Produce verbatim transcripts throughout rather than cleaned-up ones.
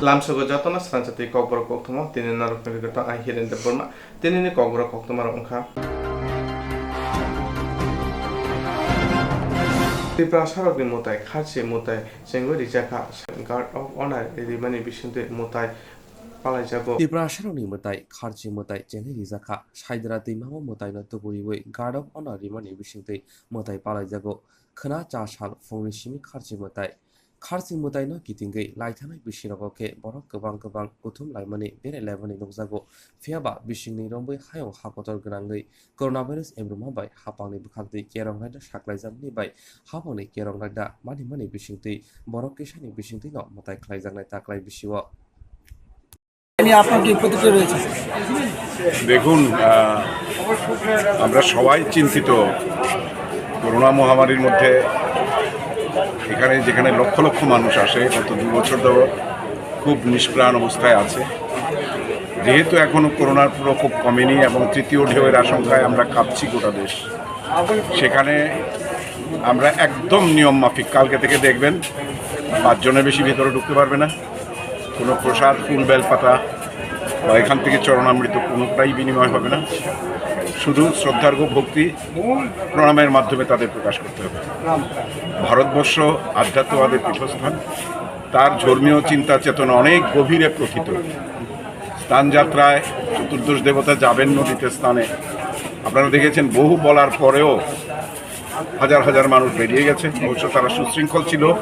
Lamsogo jotono sransa tei kokborok koktwma, tini norokni rwgwtwng ang Hiren Debbarma. Tinini kokborok koktwmarok wngkha. Tiprasarokni mwtai Kharchi mwtai chengwi rijakha, Guard of Honor rimani bisingtwi mwtai palaijago. Tiprasarokni mwtai Kharchi mwtai chengwi rijakha, Saidra twimao mwtaino tuburiwi Guard of Honor rimani bisingtwi mwtai palaijago. Khwna cha sal phungni simi Kharchi mwtai. Kharchi mwtaino kitingwi laithanai bisirogo khe borok kwbang kwbang kuthum laimani, bere laimani nukjago. Phiyaba bisingni romwi hayung hakotor gwnangwi coronavirus emruma bai hapangni bwkhaktwi kerong raida saklaijakmani bai hapangni kerong raida manimani bisingtwi borok kisani bisingtwino mwtai khlaijaknai taklai bisio. এ নিয়ে আপনার কি প্রতিক্রিয়া রয়েছে? দেখুন, আহ, আমরা সবাই চিন্তিত করোনা মহামারীর মধ্যে। এখানে যেখানে লক্ষ লক্ষ মানুষ আসে, গত দু বছর ধরে খুব নিষ্প্রাণ অবস্থায় আছে। যেহেতু এখনো করোনার প্রকোপ কমেনি এবং তৃতীয় ঢেউয়ের আশঙ্কায় আমরা কাঁপছি গোটা দেশ, সেখানে আমরা একদম নিয়ম মাফিক, কালকে থেকে দেখবেন পাঁচজনের বেশি ভেতরে ঢুকতে পারবে না। কোনো প্রসাদ, ফুল, বেলপাতা বা এখান থেকে চরণামৃত কোনোটাই বিনিময় হবে না। শুধু শ্রদ্ধার্ঘ ভক্তি প্রণামের মাধ্যমে তাদের প্রকাশ করতে হবে। ভারতবর্ষ আধ্যাত্মবাদের পীঠস্থান, তার ধর্মীয় চিন্তা চেতনা অনেক গভীরে প্রোথিত। স্নান যাত্রায় চতুর্দশ দেবতা যাবেন নদীতে স্নানে। আপনারা দেখেছেন, বহু বলার পরেও হাজার হাজার মানুষ বেরিয়ে গেছে। অবশ্য তারা সুশৃঙ্খল ছিল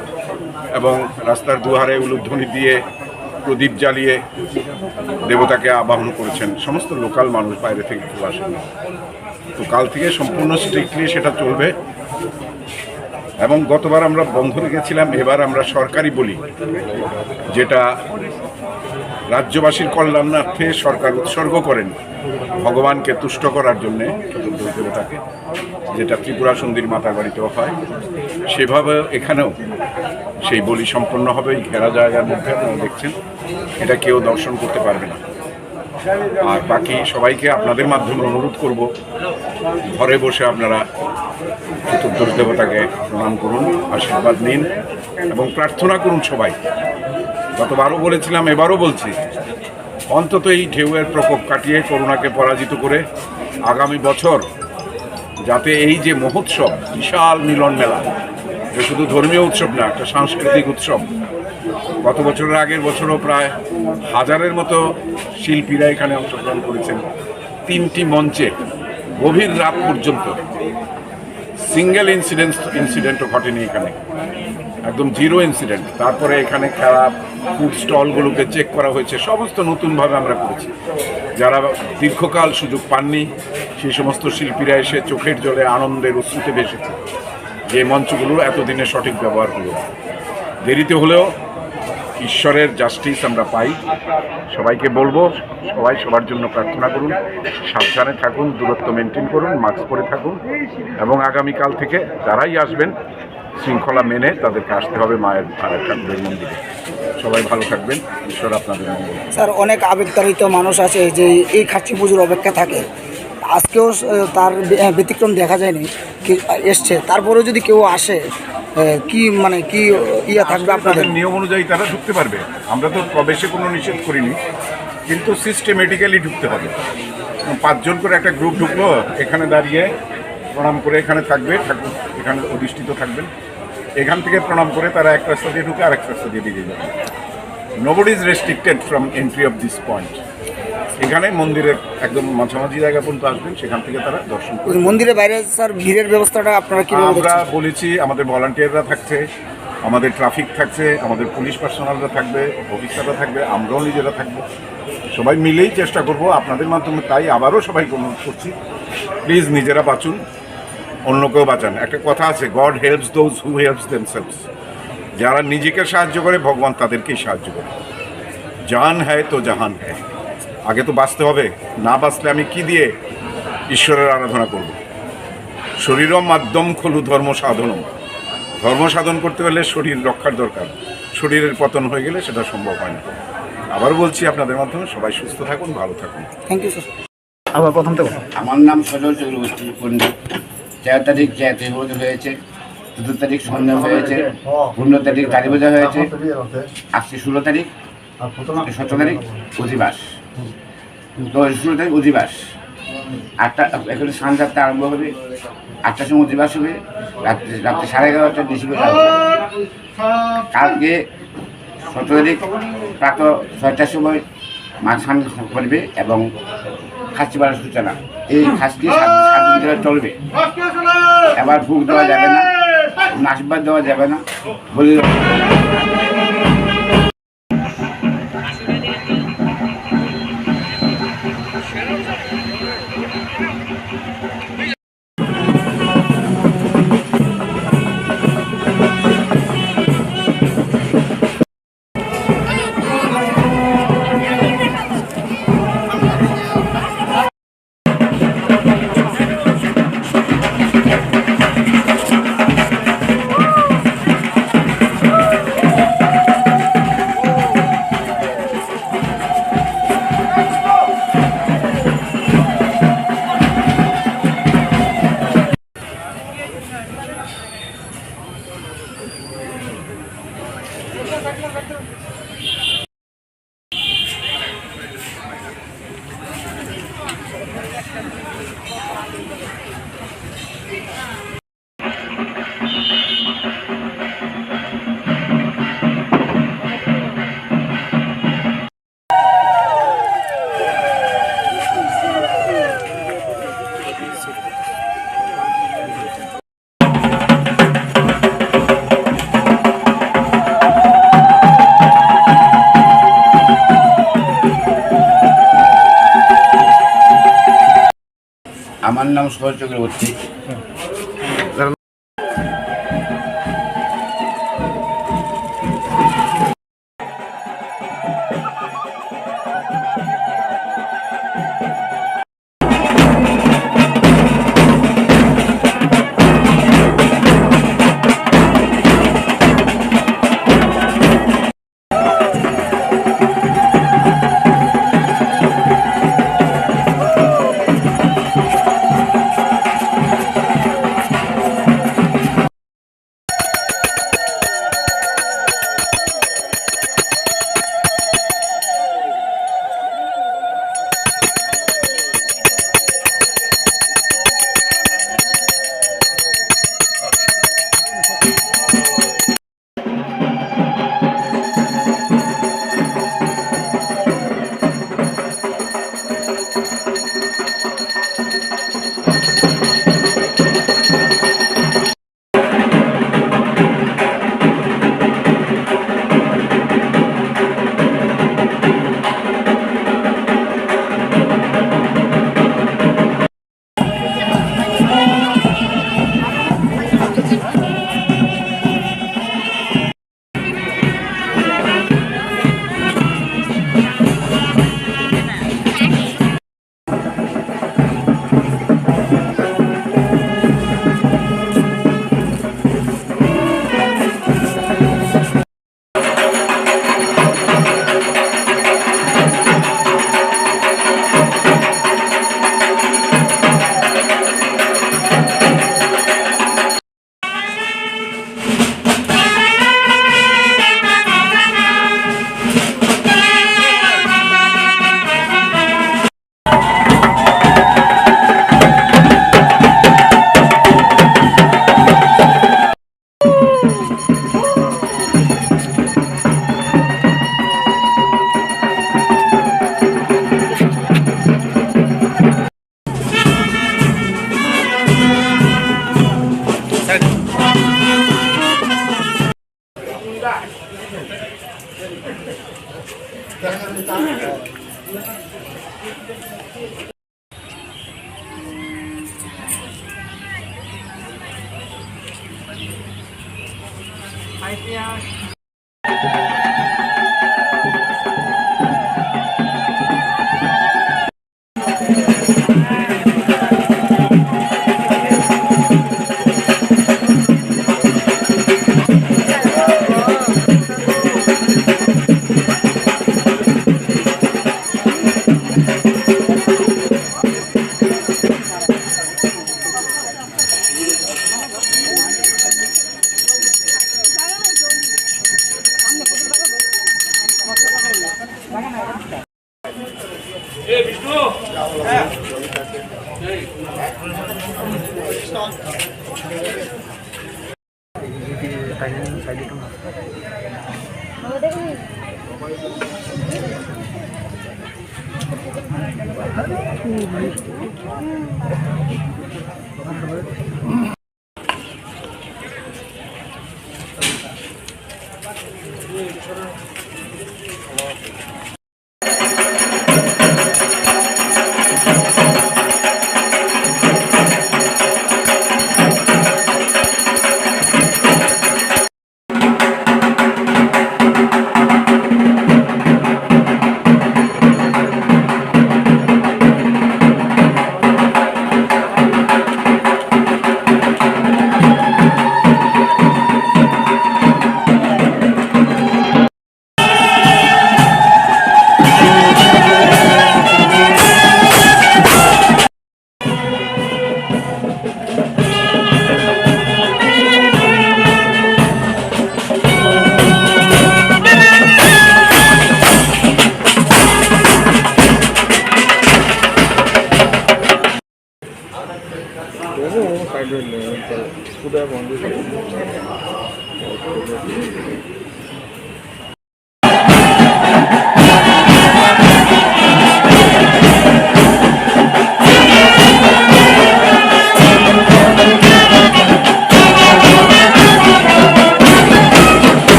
এবং রাস্তার দুয়ারে উলুধ্বনি দিয়ে, প্রদীপ জ্বালিয়ে দেবতাকে আবাহন করেছেন। সমস্ত লোকাল মানুষ, বাইরে থেকে কেউ আসেনি। তো কাল থেকে সম্পূর্ণ স্ট্রিক্টলি সেটা চলবে। এবং গতবার আমরা বন্ধ রেখেছিলাম, এবার আমরা সরকারি বলি, যেটা রাজ্যবাসীর কল্যাণার্থে সরকার উৎসর্গ করেন ভগবানকে তুষ্ট করার জন্যে, চতুর্দশ দেবতাকে, যেটা ত্রিপুরা সুন্দরী মাতার বাড়িতেও হয়, সেভাবে এখানেও সেই বলি সম্পন্ন হবে। এই ঘেরা জায়গার মধ্যে আপনারা দেখছেন, এটা কেউ দর্শন করতে পারবে না। আর বাকি সবাইকে আপনাদের মাধ্যমে অনুরোধ করব, ঘরে বসে আপনারা চতুর্দশ দেবতাকে প্রণাম করুন, আশীর্বাদ নিন এবং প্রার্থনা করুন সবাই। গতবারও বলেছিলাম, এবারও বলছি, অন্তত এই ঢেউয়ের প্রকোপ কাটিয়ে করোনাকে পরাজিত করে আগামী বছর যাতে এই যে মহোৎসব, বিশাল মিলন মেলা, এটা শুধু ধর্মীয় উৎসব না, একটা সাংস্কৃতিক উৎসব। গত বছরের আগের বছরও প্রায় হাজারের মতো শিল্পীরা এখানে অংশগ্রহণ করেছেন। তিনটি মঞ্চে গভীর রাত পর্যন্ত সিঙ্গেল ইনসিডেন্ট, ইনসিডেন্টও ঘটেনি এখানে, একদম জিরো ইনসিডেন্ট। তারপরে এখানে খেলা, ফুড স্টলগুলোকে চেক করা হয়েছে, সমস্ত নতুনভাবে আমরা করেছি। যারা দীর্ঘকাল সুযোগ পাননি, সেই সমস্ত শিল্পীরা এসে চোখের জলে আনন্দের অশ্রুতে ভেসেছে। যে মঞ্চগুলো এতদিনে সঠিক ব্যবহার হলো, দেরিতে হলেও ঈশ্বরের জাস্টিস আমরা পাই। সবাইকে বলবো, সবাই সবার জন্য প্রার্থনা করুন, সাবধানে থাকুন, দূরত্ব মেনটেন করুন, মাস্ক পরে থাকুন এবং আগামীকাল থেকে যারাই আসবেন শৃঙ্খলা মেনে তাদেরকে আসতে হবে মায়ের আর একটা মন্দিরে। সবাই ভালো থাকবেন, ঈশ্বর আপনাদের মঙ্গল করুন। স্যার, অনেক আবেগতাড়িত মানুষ আছে যে এই খার্চি পুজোর অপেক্ষা থাকে, আজকেও, আহ, তার ব্য-, ব্যতিক্রম দেখা যায়নি, কি, এসছে। তারপরেও যদি কেউ আসে, আহ, কি, মানে, কি ইয়ে থাকবে তাদের আপনাদের? নিয়ম অনুযায়ী তারা ঢুকতে পারবে। আমরা তো প্রবেশে কোনো নিষেধ করিনি, কিন্তু সিস্টেমেটিক্যালি ঢুকতে হবে। পাঁচজন করে একটা গ্রুপ ঢুকলো, এখানে দাঁড়িয়ে প্রণাম করে এখানে থাকবে, ঠাকুর এখানে অধিষ্ঠিত থাকবেন। এখান থেকে প্রণাম করে তারা এক রাস্তা দিয়ে ঢুকে আরেক রাস্তা দিয়ে বেরিয়ে যাবে। Nobody is restricted from entry of this point. এখানে মন্দিরের একদম মাঝামাঝি জায়গা পর্যন্ত আসবেন, সেখান থেকে তারা দর্শন করবেন। ওই মন্দিরের বাইরে, স্যার, ভিড়ের ব্যবস্থাটা আপনারা কিভাবে আমরা করছেন? বলেছি, আমাদের ভলান্টিয়াররা থাকছে, আমাদের ট্রাফিক থাকছে, আমাদের পুলিশ পার্সোনালরা থাকবে, অফিসাররা থাকবে, আমরাও নিজেরা থাকবো। সবাই মিলেই চেষ্টা করব আপনাদের মাধ্যমে। তাই আবারও সবাইকে অনুরোধ করছি, প্লিজ নিজেরা বাঁচুন, অন্যকেও বাঁচান। একটা কথা আছে, "God helps those who helps themselves।" যারা নিজেকে সাহায্য করে, ভগবান তাদেরকেই সাহায্য করে। জান হ্যায় তো জাহান হ্যায়। আগে তো বাঁচতে হবে, না বাঁচলে আমি কি দিয়ে ঈশ্বরের আরাধনা করব? শরীরম আদ্যম খলু ধর্ম সাধনম। ধর্ম সাধন করতে হলে শরীর রক্ষার দরকার। শরীরের পতন হয়ে গেলে সেটা সম্ভব হয় না। আবার বলছি আপনাদের মাধ্যমে, সবাই সুস্থ থাকুন, ভালো থাকুন। Thank you, sir. আবার প্রথম থেকে। আমার নাম সজল চক্রবর্তী পণ্ডিত। তেরো তারিখ যে ত্রিভুজ হয়েছে, চতুর্থ তারিখ সন্ধ্যা হয়েছে, পনেরো তারিখ কালী পূজা হয়েছে, আজকে ষোলো তারিখ। সতেরো তারিখ অধিবাস, তো ষোলো তারিখ অধিবাস। আটটা, এখন সাড়ে সাতটা আরম্ভ হবে, আটটার সময় অধিবাস হবে, রাত্রি, রাত্রি সাড়ে এগারোটা ডিসি করে হবে। কালকে সতেরো তারিখ প্রাতঃ ছয়টার সময় মা স্নান করবে এবং খাসি বাড়ার সূচনা। এই খাসি সাত, সাত দিন ধরে চলবে। এবার ভোগ দেওয়া যাবে না, কোনো আশীর্বাদ দেওয়া যাবে না। বলি আমার নাম সহজ Chakraborty.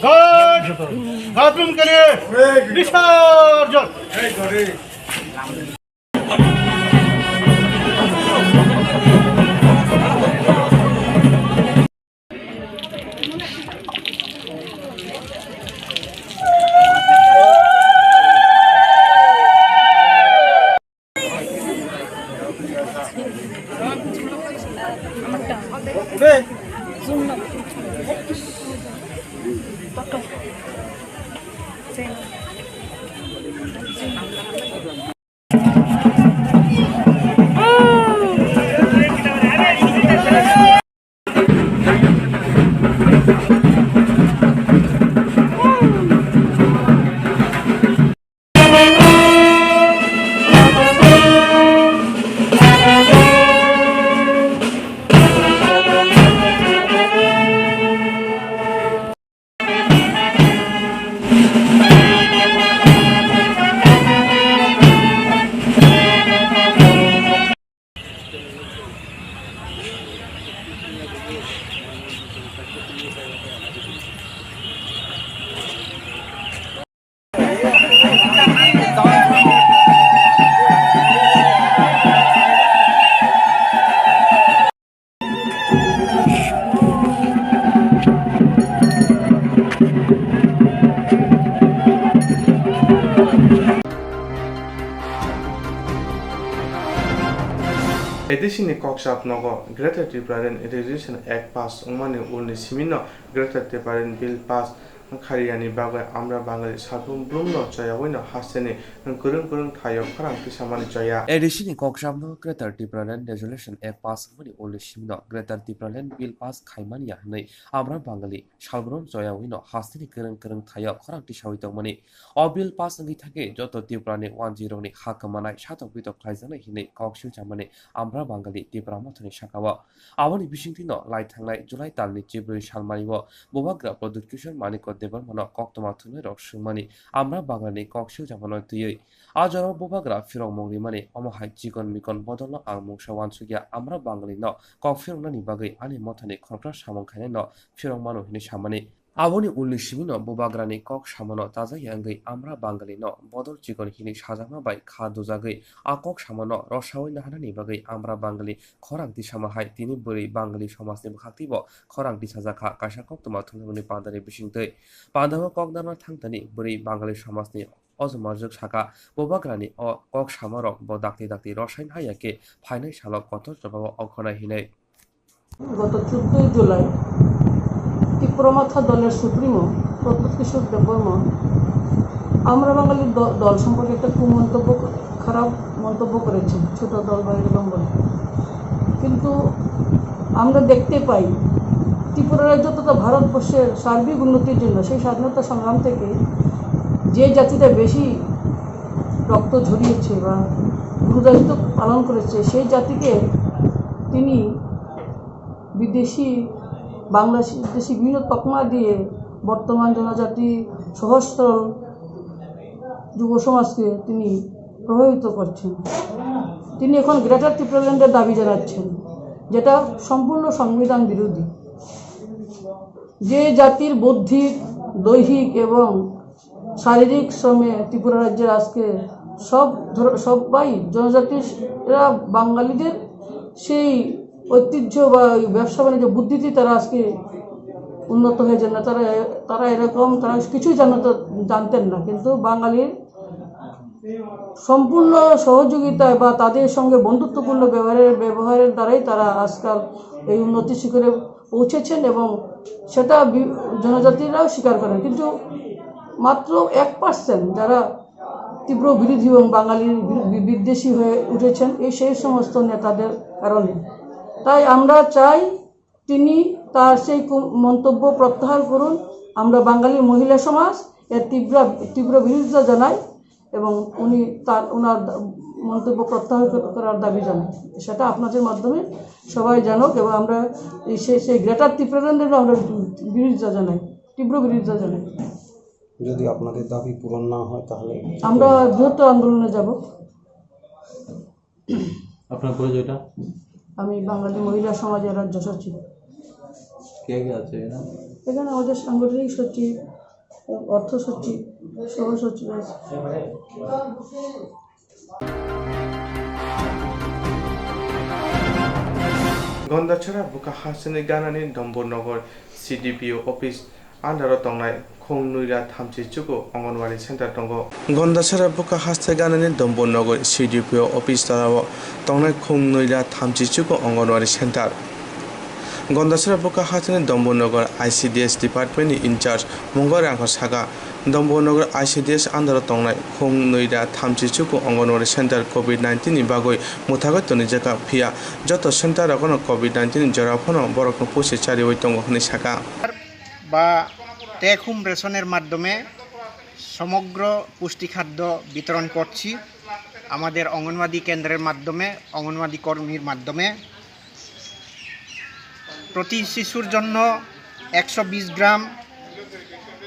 God! Gatum ke liye visarjon! A D C ni kok chap nogo Greater Tipraland Resolution Act pass wngmani ulni simi no Greater Tipraland Bill pass khairiyani bagwi Amra Bangali salbrum brumno choyaui no hasteni kwrwng kwrwng thaio khorang tisamani choya. A D C ni kok chap nogo Greater Tipraland Resolution Act pass wngmani ulni simi no Greater Tipraland Bill pass khaimani ya hwnwi Amra Bangali salbrum choyaui no hasteni kwrwng kwrwng thaio khorang tisaui tongmani. O bill pass wngwi thangwi joto Tripura ni wanjwi rokni ha kwmanai satok bitok khlaijaknai hinwi kok silchamani Amra Bangali Tipra Mothani saka o. Aboni bisingtwi no lai thangnai July talni chibrwi salmani o Bubagra Pradyut Kishore Manikya Debbarma no koktwma thumnai rok swngmani Amra Bangali ni kok silchamano twiwi. A jorao Bubagra phirokmung rimani omo hai chikon mikon bodolno ang mungsa uansukya Amra Bangali no kok phiroknani bagwi ani mothani khoroksa samung khainai no phirok mano hinwi samani. Aboni ulni simi no Bubagrani kok samano chajakya wngwi Amra Bangali no bodol chikon hinwi sajakma bai kha dujagwi a kok samano rosaui naharnani bagwi Amra Bangali khorang tisama hai tini bwrwi Bangali somajni bwkhaktwibo khorang tisajakha kaisa koktwma thumnani pandani bisingtwi. Pandao kok narwkna thangtani bwrwi Bangali somajni o jumarjwk saka, Bubagrani o kok samarok bo dakti dakti rosain haya khe phainai salo kotor jobabo okhonai hinwi. গত চোদ্দই জুলাই ত্রিপুরা মথা দলের সুপ্রিমো প্রদ্যুৎ কিশোর দেববর্মা আমরা বাঙালি দ- দল সম্পর্কে একটা কুমন্তব্য, খারাপ মন্তব্য করেছেন, ছোট দল বা এরকম বলে। কিন্তু আমরা দেখতে পাই, ত্রিপুরা রাজ্য তথা ভারতবর্ষের সার্বিক উন্নতির জন্য সেই স্বাধীনতা সংগ্রাম থেকে যে জাতিটা বেশি রক্ত ঝরিয়েছে বা গুরুদায়িত্ব পালন করেছে, সেই জাতিকে তিনি বিদেশি, বাংলাদেশি বিভিন্ন তকমা দিয়ে বর্তমান জনজাতি সহস্র যুব সমাজকে তিনি প্রভাবিত করছেন। তিনি এখন গ্রেটার ত্রিপুরাল্যান্ডের দাবি জানাচ্ছেন, যেটা সম্পূর্ণ সংবিধান বিরোধী। যে জাতির বৌদ্ধিক, দৈহিক এবং শারীরিক শ্রমে ত্রিপুরা রাজ্যের আজকে সব ধর- সবাই জনজাতিরা বাঙালিদের সেই ঐতিহ্য বা ওই ব্যবসা বাণিজ্য বুদ্ধিতে তারা আজকে উন্নত হয়েছেন না। তারা তারা এরকম, তারা কিছুই জানতো, জানতেন না, কিন্তু বাঙালির সম্পূর্ণ সহযোগিতায় বা তাদের সঙ্গে বন্ধুত্বপূর্ণ ব্যবহারের ব্যবহারের দ্বারাই তারা আজকাল এই উন্নতি শিখরে পৌঁছেছেন এবং সেটা বি- জনজাতিরাও স্বীকার করেন। কিন্তু মাত্র এক পার্সেন্ট যারা তীব্র বিরোধী এবং বাঙালির বি- বি- বিদ্বেষী হয়ে উঠেছেন, এই সেই সমস্ত নেতাদের কারণে। তাই আমরা চাই তিনি তার সেই কু- মন্তব্য প্রত্যাহার করুন। আমরা বাঙালি মহিলা সমাজ এর তীব্র তীব্র বিরোধিতা জানাই এবং উনি তার ওনার মন্তব্য প্রত্যাহার কর- করার দাবি জানাই। সেটা আপনাদের মাধ্যমে সবাই জানুক এবং আমরা এই সেই সেই গ্রেটার ত্রিপুরাল্যান্ডের আমরা বিরোধিতা জানাই, তীব্র বিরোধিতা জানাই। যদি আপনাদের দাবি পূরণ না হয় তাহলে আমরা বৃহত্তর আন্দোলনে যাব। আপনার পরিচয়টা? আমি বাঙালি মহিলা সমাজের রাজ্য সচিব। কে কে আছে এখানে? এখানে আমাদের সাংগঠনিক সচিব, অর্থ সচিব, সহ সচিব আছে। Gondachara buka hasteni ganani Dombor Nogor C D P O office under o tongnai khung nui ra thamchi chuku Anganwadi center tongo. Gondachara buka haste ganani Dombor Nogor C D P O office tola o tongnai khung nui ra thamchi chuku Anganwadi center. Gondachara buka hasteni Dombor Nogor I C D S department ni in charge Mongol Rangkha saka, Dombor Nogor I C D S under o tongnai khung nui ra thamchi chuku Anganwadi center covid nineteen ni bagwi mwthagwi tonijak kha, phiya joto center rogono covid nineteen ni jora phano borokno pusi chariwi tongo hwnwi saka. বা take home রেশনের মাধ্যমে সমগ্র পুষ্টি খাদ্য বিতরণ করছি আমাদের অঙ্গনওয়াদি কেন্দ্রের মাধ্যমে, অঙ্গনওয়াদি কর্মীর মাধ্যমে। প্রতি শিশুর জন্য একশো বিশ গ্রাম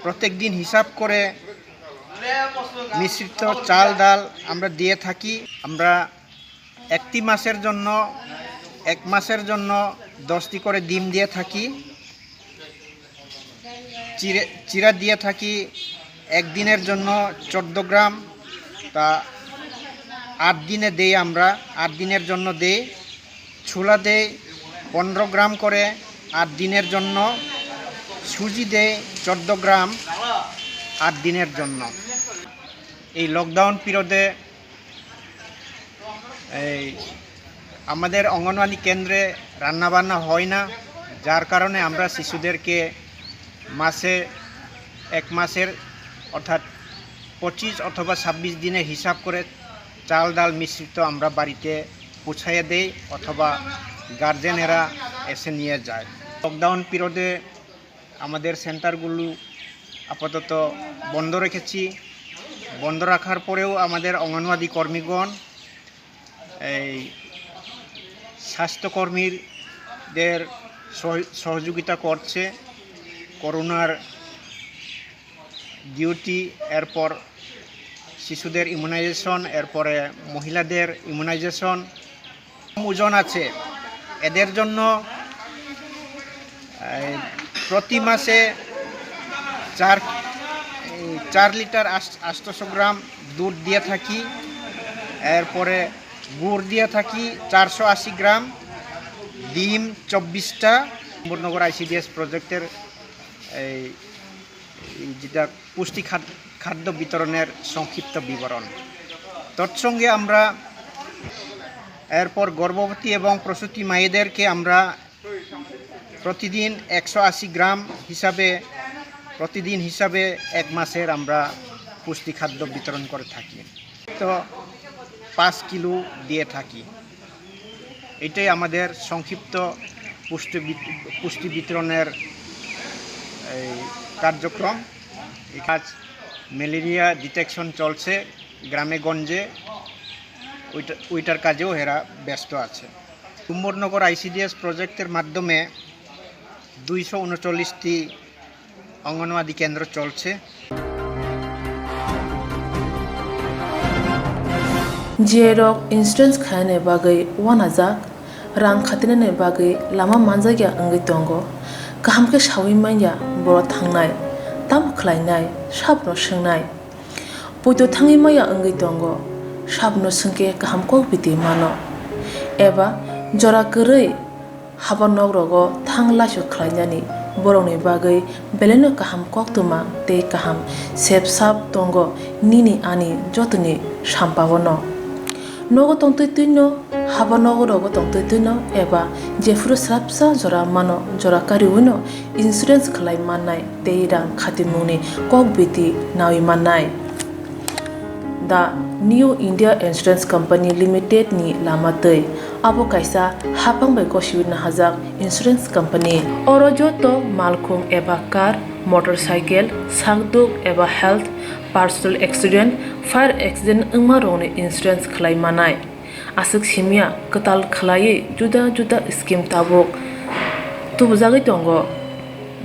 প্রত্যেক দিন হিসাব করে মিশ্রিত চাল ডাল আমরা দিয়ে থাকি। আমরা একটি মাসের জন্য, এক মাসের জন্য দশটি করে ডিম দিয়ে থাকি। চিড়ে, চিড়া দিয়ে থাকি এক দিনের জন্য চোদ্দ গ্রাম, তা আট দিনে দেই আমরা, আট দিনের জন্য দেই। ছোলা দেই পনেরো গ্রাম করে আট দিনের জন্য, সুজি দেই চোদ্দ গ্রাম আট দিনের জন্য। এই লকডাউন পিরিয়ডে এই আমাদের অঙ্গনওয়াড়ি কেন্দ্রে রান্নাবান্না হয় না, যার কারণে আমরা শিশুদেরকে মাসে, এক মাসের, অর্থাৎ পঁচিশ অথবা ছাব্বিশ দিনের হিসাব করে চাল ডাল মিশ্রিত আমরা বাড়িতে পৌঁছাইয়ে দেই অথবা গার্জেনেরা এসে নিয়ে যায়। লকডাউন পিরিয়ডে আমাদের সেন্টারগুলো আপাতত বন্ধ রেখেছি। বন্ধ রাখার পরেও আমাদের অঙ্গনওয়াড়ি কর্মীগণ এই স্বাস্থ্যকর্মীদের সহ-, সহযোগিতা করছে। করোনার ডিউটি, এরপর শিশুদের ইমিউনাইজেশন, এরপরে মহিলাদের ইমিউনাইজেশন, ওজন আছে, এদের জন্য, এই, প্রতি মাসে চার, এই, চার লিটার আট-, আটশোশো গ্রাম দুধ দিয়ে থাকি, এরপরে গুড় দিয়ে থাকি চারশো আশি গ্রাম, ডিম চব্বিশটা। নগর আইসিডিএস প্রজেক্টের এই, এই যেটা পুষ্টি খাদ-, খাদ্য বিতরণের সংক্ষিপ্ত বিবরণ। তৎসঙ্গে আমরা এরপর গর্ভবতী এবং প্রসূতি মায়েদেরকে আমরা প্রতিদিন একশো আশি গ্রাম হিসাবে, প্রতিদিন হিসাবে এক মাসের আমরা পুষ্টি খাদ্য বিতরণ করে থাকি। তো পাঁচ কিলো দিয়ে থাকি। এটাই আমাদের সংক্ষিপ্ত পুষ্টি বিত-, পুষ্টি বিতরণের এই কার্যক্রম। এই কাজ ম্যালেরিয়া ডিটেকশন চলছে গ্রামে গঞ্জে, ওইটা, ওইটার কাজেও এরা ব্যস্ত আছে। কুম্বরনগর আইসিডিএস প্রজেক্টের মাধ্যমে দুইশো ঊনচল্লিশটি অঙ্গনওয়াড়ি কেন্দ্র চলছে। J rok insurance khainani bagwi uanajak, rang khatinani bagwi lama manjakya wngwi tongo. Kaham khe saui manya borok thangnai, tamo khlainai, sabono swngnai. Poito thangwi maya wngwi tongo, sabono swngkhe kaham kok biti mano. Eba jora kwrwi haba nok rogo thang laisu khlainani borokni bagwi belaino kaham koktwma tei kaham sep sap tongo nini ani jotoni sampao no. Nogo tongtwi twino, haba nogo rogo tongtwi twino eba jephuru swrapsa jora mano, jora kariwino insurance khlai mannai tei rang khatimungni kok biti naui mannai. The New India Insurance Company Limited ni lama twi. Abo kaisa haphang bai gosiwi nahajak insurance company. Oro joto malkhung eba car, motorcycle, sakduk eba health, personal accident, fire accident wngma rokni insurance khlai manai. Aswk simya kwtal khlaiwi juda juda scheme tabuk tubujagwi tongo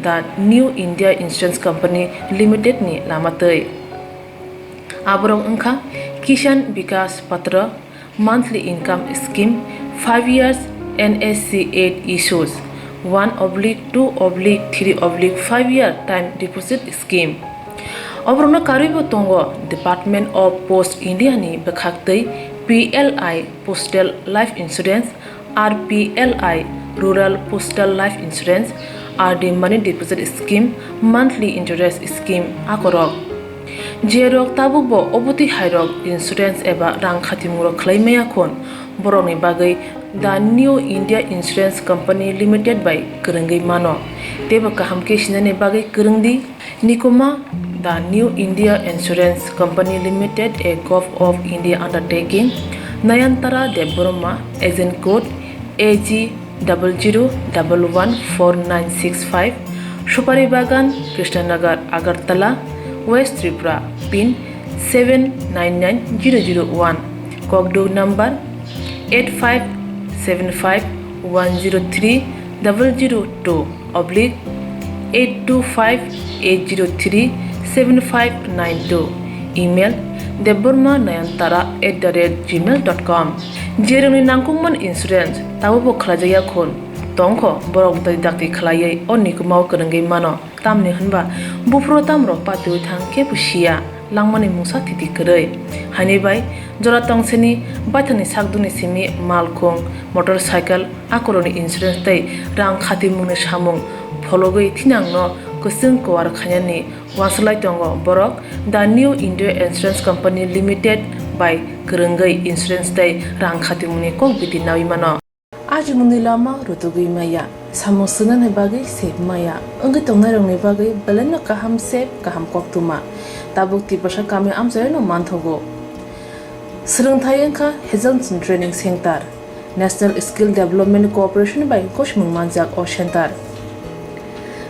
The New India Insurance Company Limited ni lama twi. Aborok wngkha Kisan Vikas Patra, monthly income scheme, five years N S C eight issues, one oblique two oblique three oblique five year time deposit scheme. Oborokno karwibo tongo Department of Post India ni bwkhaktwi P L I Postal Life Insurance, R P L I Rural Postal Life Insurance, R D Money Deposit Scheme, Monthly Interest Scheme akorok. Jerok tabukbo obotwi hairok insurance eba rang khatimungrok khlai maya khun, borokni bagwi The New India Insurance Company Limited bai kwrwngwi mano. Teibo kaham khe sinani bagwi kwrwng di. Nikuma, The New India Insurance Company Limited, a Govt of India undertaking, Nayantara Debbarma, agent code A G double zero double one four nine six five, Supari Bagan, Krishnanagar, Agartala, West Tripura, pin seven nine nine zero zero one, Kokduk number eight five seven five one zero three double zero two oblique eight two five eight zero three seven five nine two, email debbarma nayantara at the rate gmail dot com. Jerokni nangkukmani insurance tabukbo khlaijakya khun tongkho, borok bwtwi dakti khlaiwi o nikumao kwrwngwi mano. Tamni hwnba buphuru tamrok patiwi thang kebo siya, langmani mungsa thiti kwrwi. Haini bai jora tongsini baithangni sakdukni simi malkhung, motorcycle, akorokni insurance tei rang khatimungni samung phologwi thinangno kwchwng kuar khainani uansuk lai tongo borok The New India Insurance Company Limited bai kwrwngwi insurance tei rang khatimungni kok biti naui mano. Ajimungni lama rutugwi maya, samung swngnani bagwi sep maya, wngwi tongnairokni bagwi belaino kaham sep, kaham koktwma. Tabuk Tiprasa kami amchaino manthogo. Swrwngthai wngkha Hazelton Training Center. National Skill Development Corporation bai gosimung manjak o center.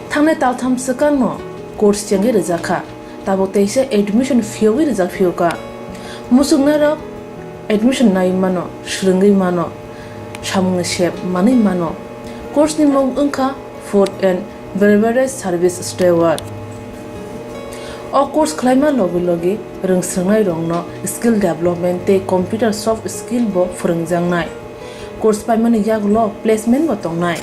Thangnai taltham swkangno course chengwi rwjakha. Tabuk teisa admission phiyogwi rijak phiyokha. Muchungnairok admission naiwi mano, swrwngwi mano, samungni sep manwi mano. Course ni mung wngkha Food and Beverage Service Steward. O course khlaima logi logi rwngswrwngnairokno skill development tei computer soft skill bo phwrwngjaknai. Course paimani yagulo placement bo tongnai.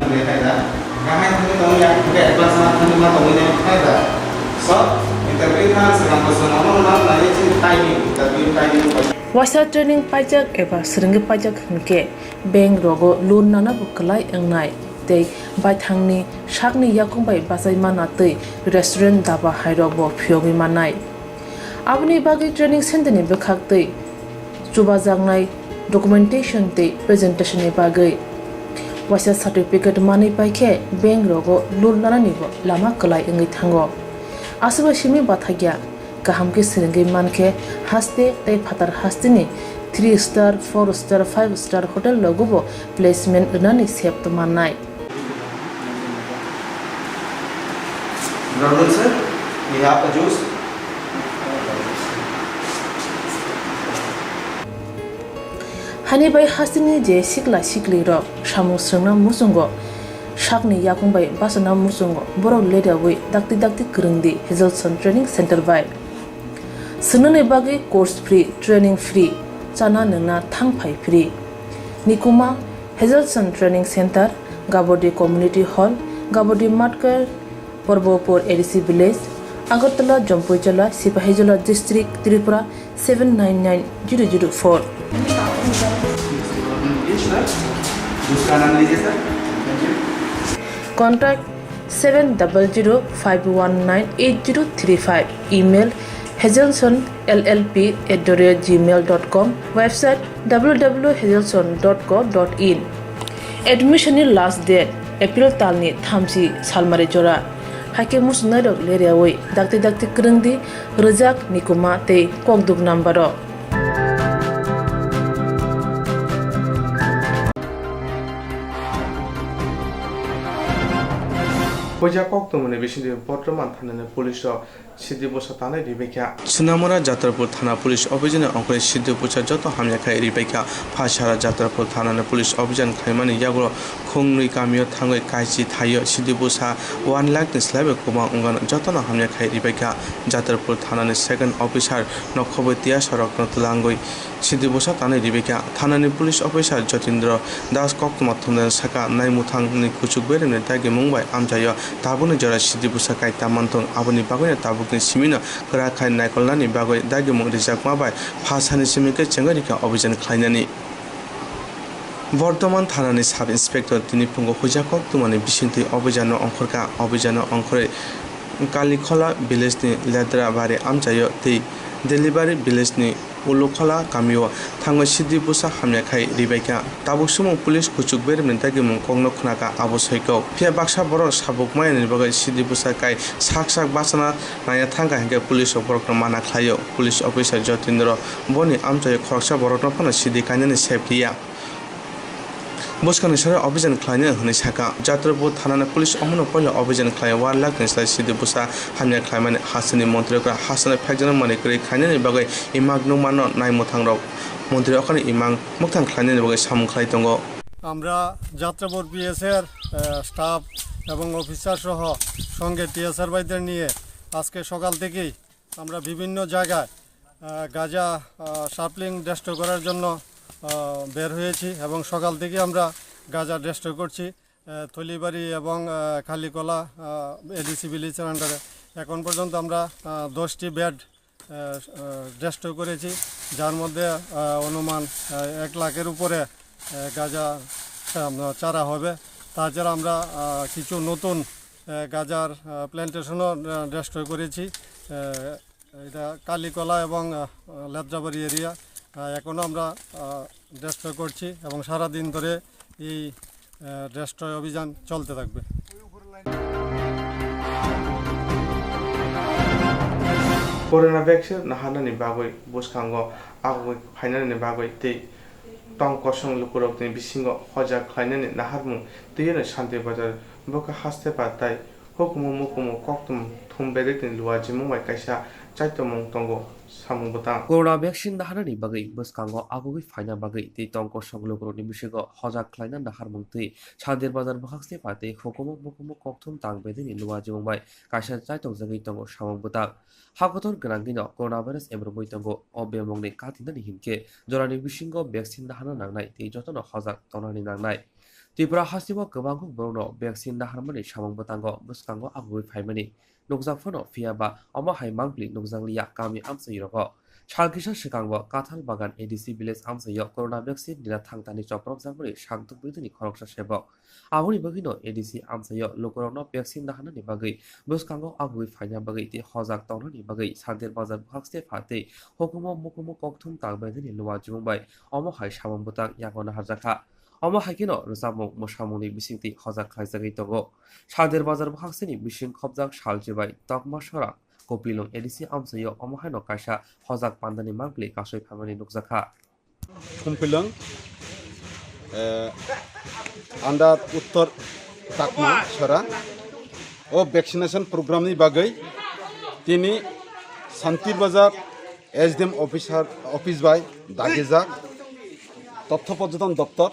Waisa training paijak eba swrwngwi paijak hwnkhe bank rogo loan nana bo kwlai wngnai tei baithangni sakni yakung bai bachai mana tei restaurant daba hairok bo phiyogwi mannai. Aboni bagwi training center ni bwkhak tei chubajaknai documentation tei presentation ni bagwi waisa certificate manwi paikhe bank rogo loan nanani bo lama kwlai wngwi thango. Aswk bai simi bathakya Kaham khe swrwngwi mankhe haste tei phatar hasteni three star, four star, five star hotel rogobo placement rwnani sep tongmannai. Brother sir, we have a juice. Hani bai hasteni je sikla sikli rok samung swrwngna muchungo, sakni yakung bai bachana muchungo borok leriawi dakti dakti kwrwngdi Hazelson Training Center bai. Swngnani bagwi course free, training free, chana nwngna thang phai free. Nikuma Hazelson Training Center, Gabodi Community Hall, Gabodi Matkar, Porbopur A D C Village, Agartala, Jompuijola, Sipahijola District, Tripura seven nine nine zero zero four. Contact seven double zero five one nine eight zero three five. Email hazelson L L P at the rate gmail dot com. Website W W W hazelson dot co dot in. Admission ni last date April talni thamchi salmari jora. Haikhe muchungnai rok leriawi dakti dakti kwrwngdi rwjak nikuma tei kokduk number o. Puja koktwmani bisingtwi Bortoman thanani police rok Siddhi bwsa tanwi ribaikha. Sonamura Jatrapur thana police obhijan ni ongkhorwi Siddhi bwsa joto hamya khai ribaikha. Phasara Jatrapur thanani police obhijan khlaimani yagulo khungnwi kamio thangwi kaisi thaio Siddhi bwsa one lakh ni slaibo kwbang wngano jotono hamya khai ribaikha. Jatrapur thanani second officer no khobwi tiya sorokno twlangwi Siddhi bwsa tanwi ribaikha. Thanani police officer Jotindra Das koktwma thumnani saka naimuthangni kuchuk beremni dagimung bai amchaio tabukni jora Siddhi bwsa kai ta manthung, aboni bagwino tabukni simino kwrak khai naikolnani bagwi dagimung rijakma bai pha sani simi khe chengwi rikha obhijan khlainani. Bortoman thanani sub inspector tini phungo huijak koktwmani bisingtwi obhijano ongkhorkha. Obhijano ongkhorwi Kalikhola village ni Ledrabari amchaio tei Delibari village ni Ulukhola kamio thangwi Siddhi bwsa hamya khai ribaikha. Tabuk sumung police kuchuk beremni dagimung kokno khnakha abo soi kok. Phiya baksa borok sabuk mayani bagwi Siddhi bwsa kai sak sak bachana naiya thangkha hinkhe police rok borokno mana khlaio. Police officer Jotindra boni amchaio khoroksa borokno phano Siddhi kainani sep kiya. Bwskangni sori obhijan khlainai hwnwi sakha. Jatrapur thanani police omono puila obhijan khlai one lakh ni slai Siddhi bwsa hamya khlaimani hasteni montri okra hasteni phekjaknai manwi kwrwi khainani bagwi imang nukmano naimwthangrok montri okrani imang mwkthang khlainani bagwi samung khlai tongo. আমরা যাত্রাপুর পিএসের, আহ, স্টাফ এবং অফিসার সহ সঙ্গে টিএসআর ভাইদের নিয়ে আজকে সকাল থেকেই আমরা বিভিন্ন জায়গায়, আহ, গাঁজা, আহ, সাপ্লিং ডেস্ট্রয় করার জন্য, আহ, বের হয়েছি এবং সকাল থেকে আমরা গাঁজা ডেস্ট্রয় করছি। আহ, থলিবাড়ি এবং, আহ, খালিকলা, আহ, এডিসি ভিলেজের আন্ডারে এখন পর্যন্ত আমরা, আহ, দশটি বেড, আহ, আহ, ডেস্ট্রয় করেছি, যার মধ্যে, আহ, অনুমান, আহ, এক লাখের উপরে, আহ, গাঁজা, আহ, চারা হবে। তাছাড়া আমরা, আহ, কিছু নতুন, আহ, গাঁজার, আহ, প্ল্যান্টেশনও, আহ, ডেস্ট্রয় করেছি। আহ, এটা কালিকলা এবং, আহ, লেদ্রাবাড়ি এরিয়া। আহ, এখনও আমরা, আহ, ডেস্ট্রয় করছি এবং সারা দিন ধরে এই, আহ, ডেস্ট্রয় অভিযান চলতে থাকবে। Corona vaccine naharnani bagwi bwskango agwi phainani bagwi tei tong kosong lukurokni bisingo hojak khlainani naharmung twiwi Shanti Bazar bwkha haste pha tai hukumu mukumu koktwma thum bedekni luajimung bai kaisa chaitomung tongo samung bwtang. Corona vaccine naharnani bagwi bwskango agugwi phaina bagwi tei tong kosong lukurokni bisingo hojak khlaina naharmung twi Shantir Bazar bwkhak se pha tei hukumu mukumu kokthum tang bedekni luajimung bai kaisa chaitongjagwi tongo samung bwtang. Hakotor gwnangwino coronavirus emrwngwi tongo. O bemungni katinani hinkhe jorani bisingo vaccine naharna nangnai tei jotono hojak tongnani nangnai. Tripura hasteo kwbangkuk borokno vaccine naharmani samung bwtango bwskango agugwi phaimani nukjak phano, phiya ba omo hai mangpili nukjakliya kami amchairogo. Sal kisa swkango Kathal Bagan A D C village amchaio corona vaccine rina thangtani chopropjakmani sak tubui tini khoroksa sebok. Aboni bagwino A D C amchaio lukurokno vaccine naharnani bagwi bwskango agugwi phaina bagwi tei hojak tongnani bagwi Shantir Bazar bwkhak se pha tei hukumu mukumu kokthum tang bedekni luajimung bai omo hai samung bwtang yago naharjakha. Omo hai kheno rwchapmung mwsamungni bisingtwi hojak khlaijagwi tongo. Shantir Bazar bwkhakseni bising khopjak salchi bai Tokma Sora Kopilung A D C amchaio omo haino kaisa hojak pandani mangpili kasui phaimani nukjakha. Thumpilung, eh, under Uttor Takma Sora o vaccination program ni bagwi tini Santir Bazar S D M officer, office bai dagijak Totho Porjoton Doptor,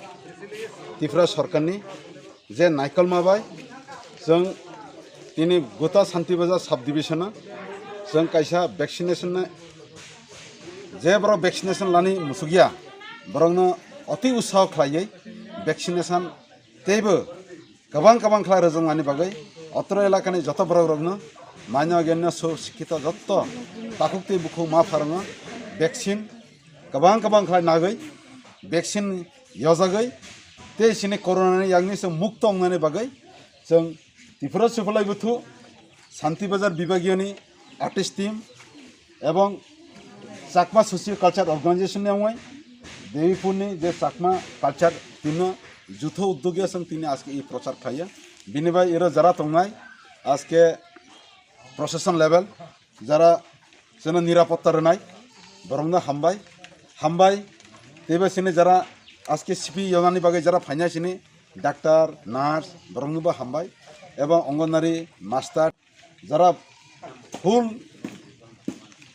Tripura Sorkarni je naikolma bai chwng tini gota Santir Bazar sub division o chwng kaisa vaccination ni je borok vaccination lani musukya, borokno oti utsaho khlaiwi vaccination teibo kwbang kwbang khlai rwjaknani bagwi otro elakani joto borok rokno, manya genya so sikhito joto takhuk tei bukhuk ma pharangno vaccine kwbang kwbang khlai nagwi, vaccine yojagwi tei chini corona ni yakni se mukto wngnani bagwi chwng Tripura Suphulai Buthu Santi Bazar Bibagiyoni artist team ebong Chakma Socio Culture Organization ni wngwi Debipur ni je Chakma Culture team no jutho uddogi aswng tini aske i prochar khlaiya. Bini bai iro jara tongnai aske procession level jara chwngno nirapotta rwnai borokno hambai, hambai. Teibo chini jara aske sipi yonani bagwi jara phainai chini doctor, nurse boroknobo hambai, ebong Anganwadi master jara full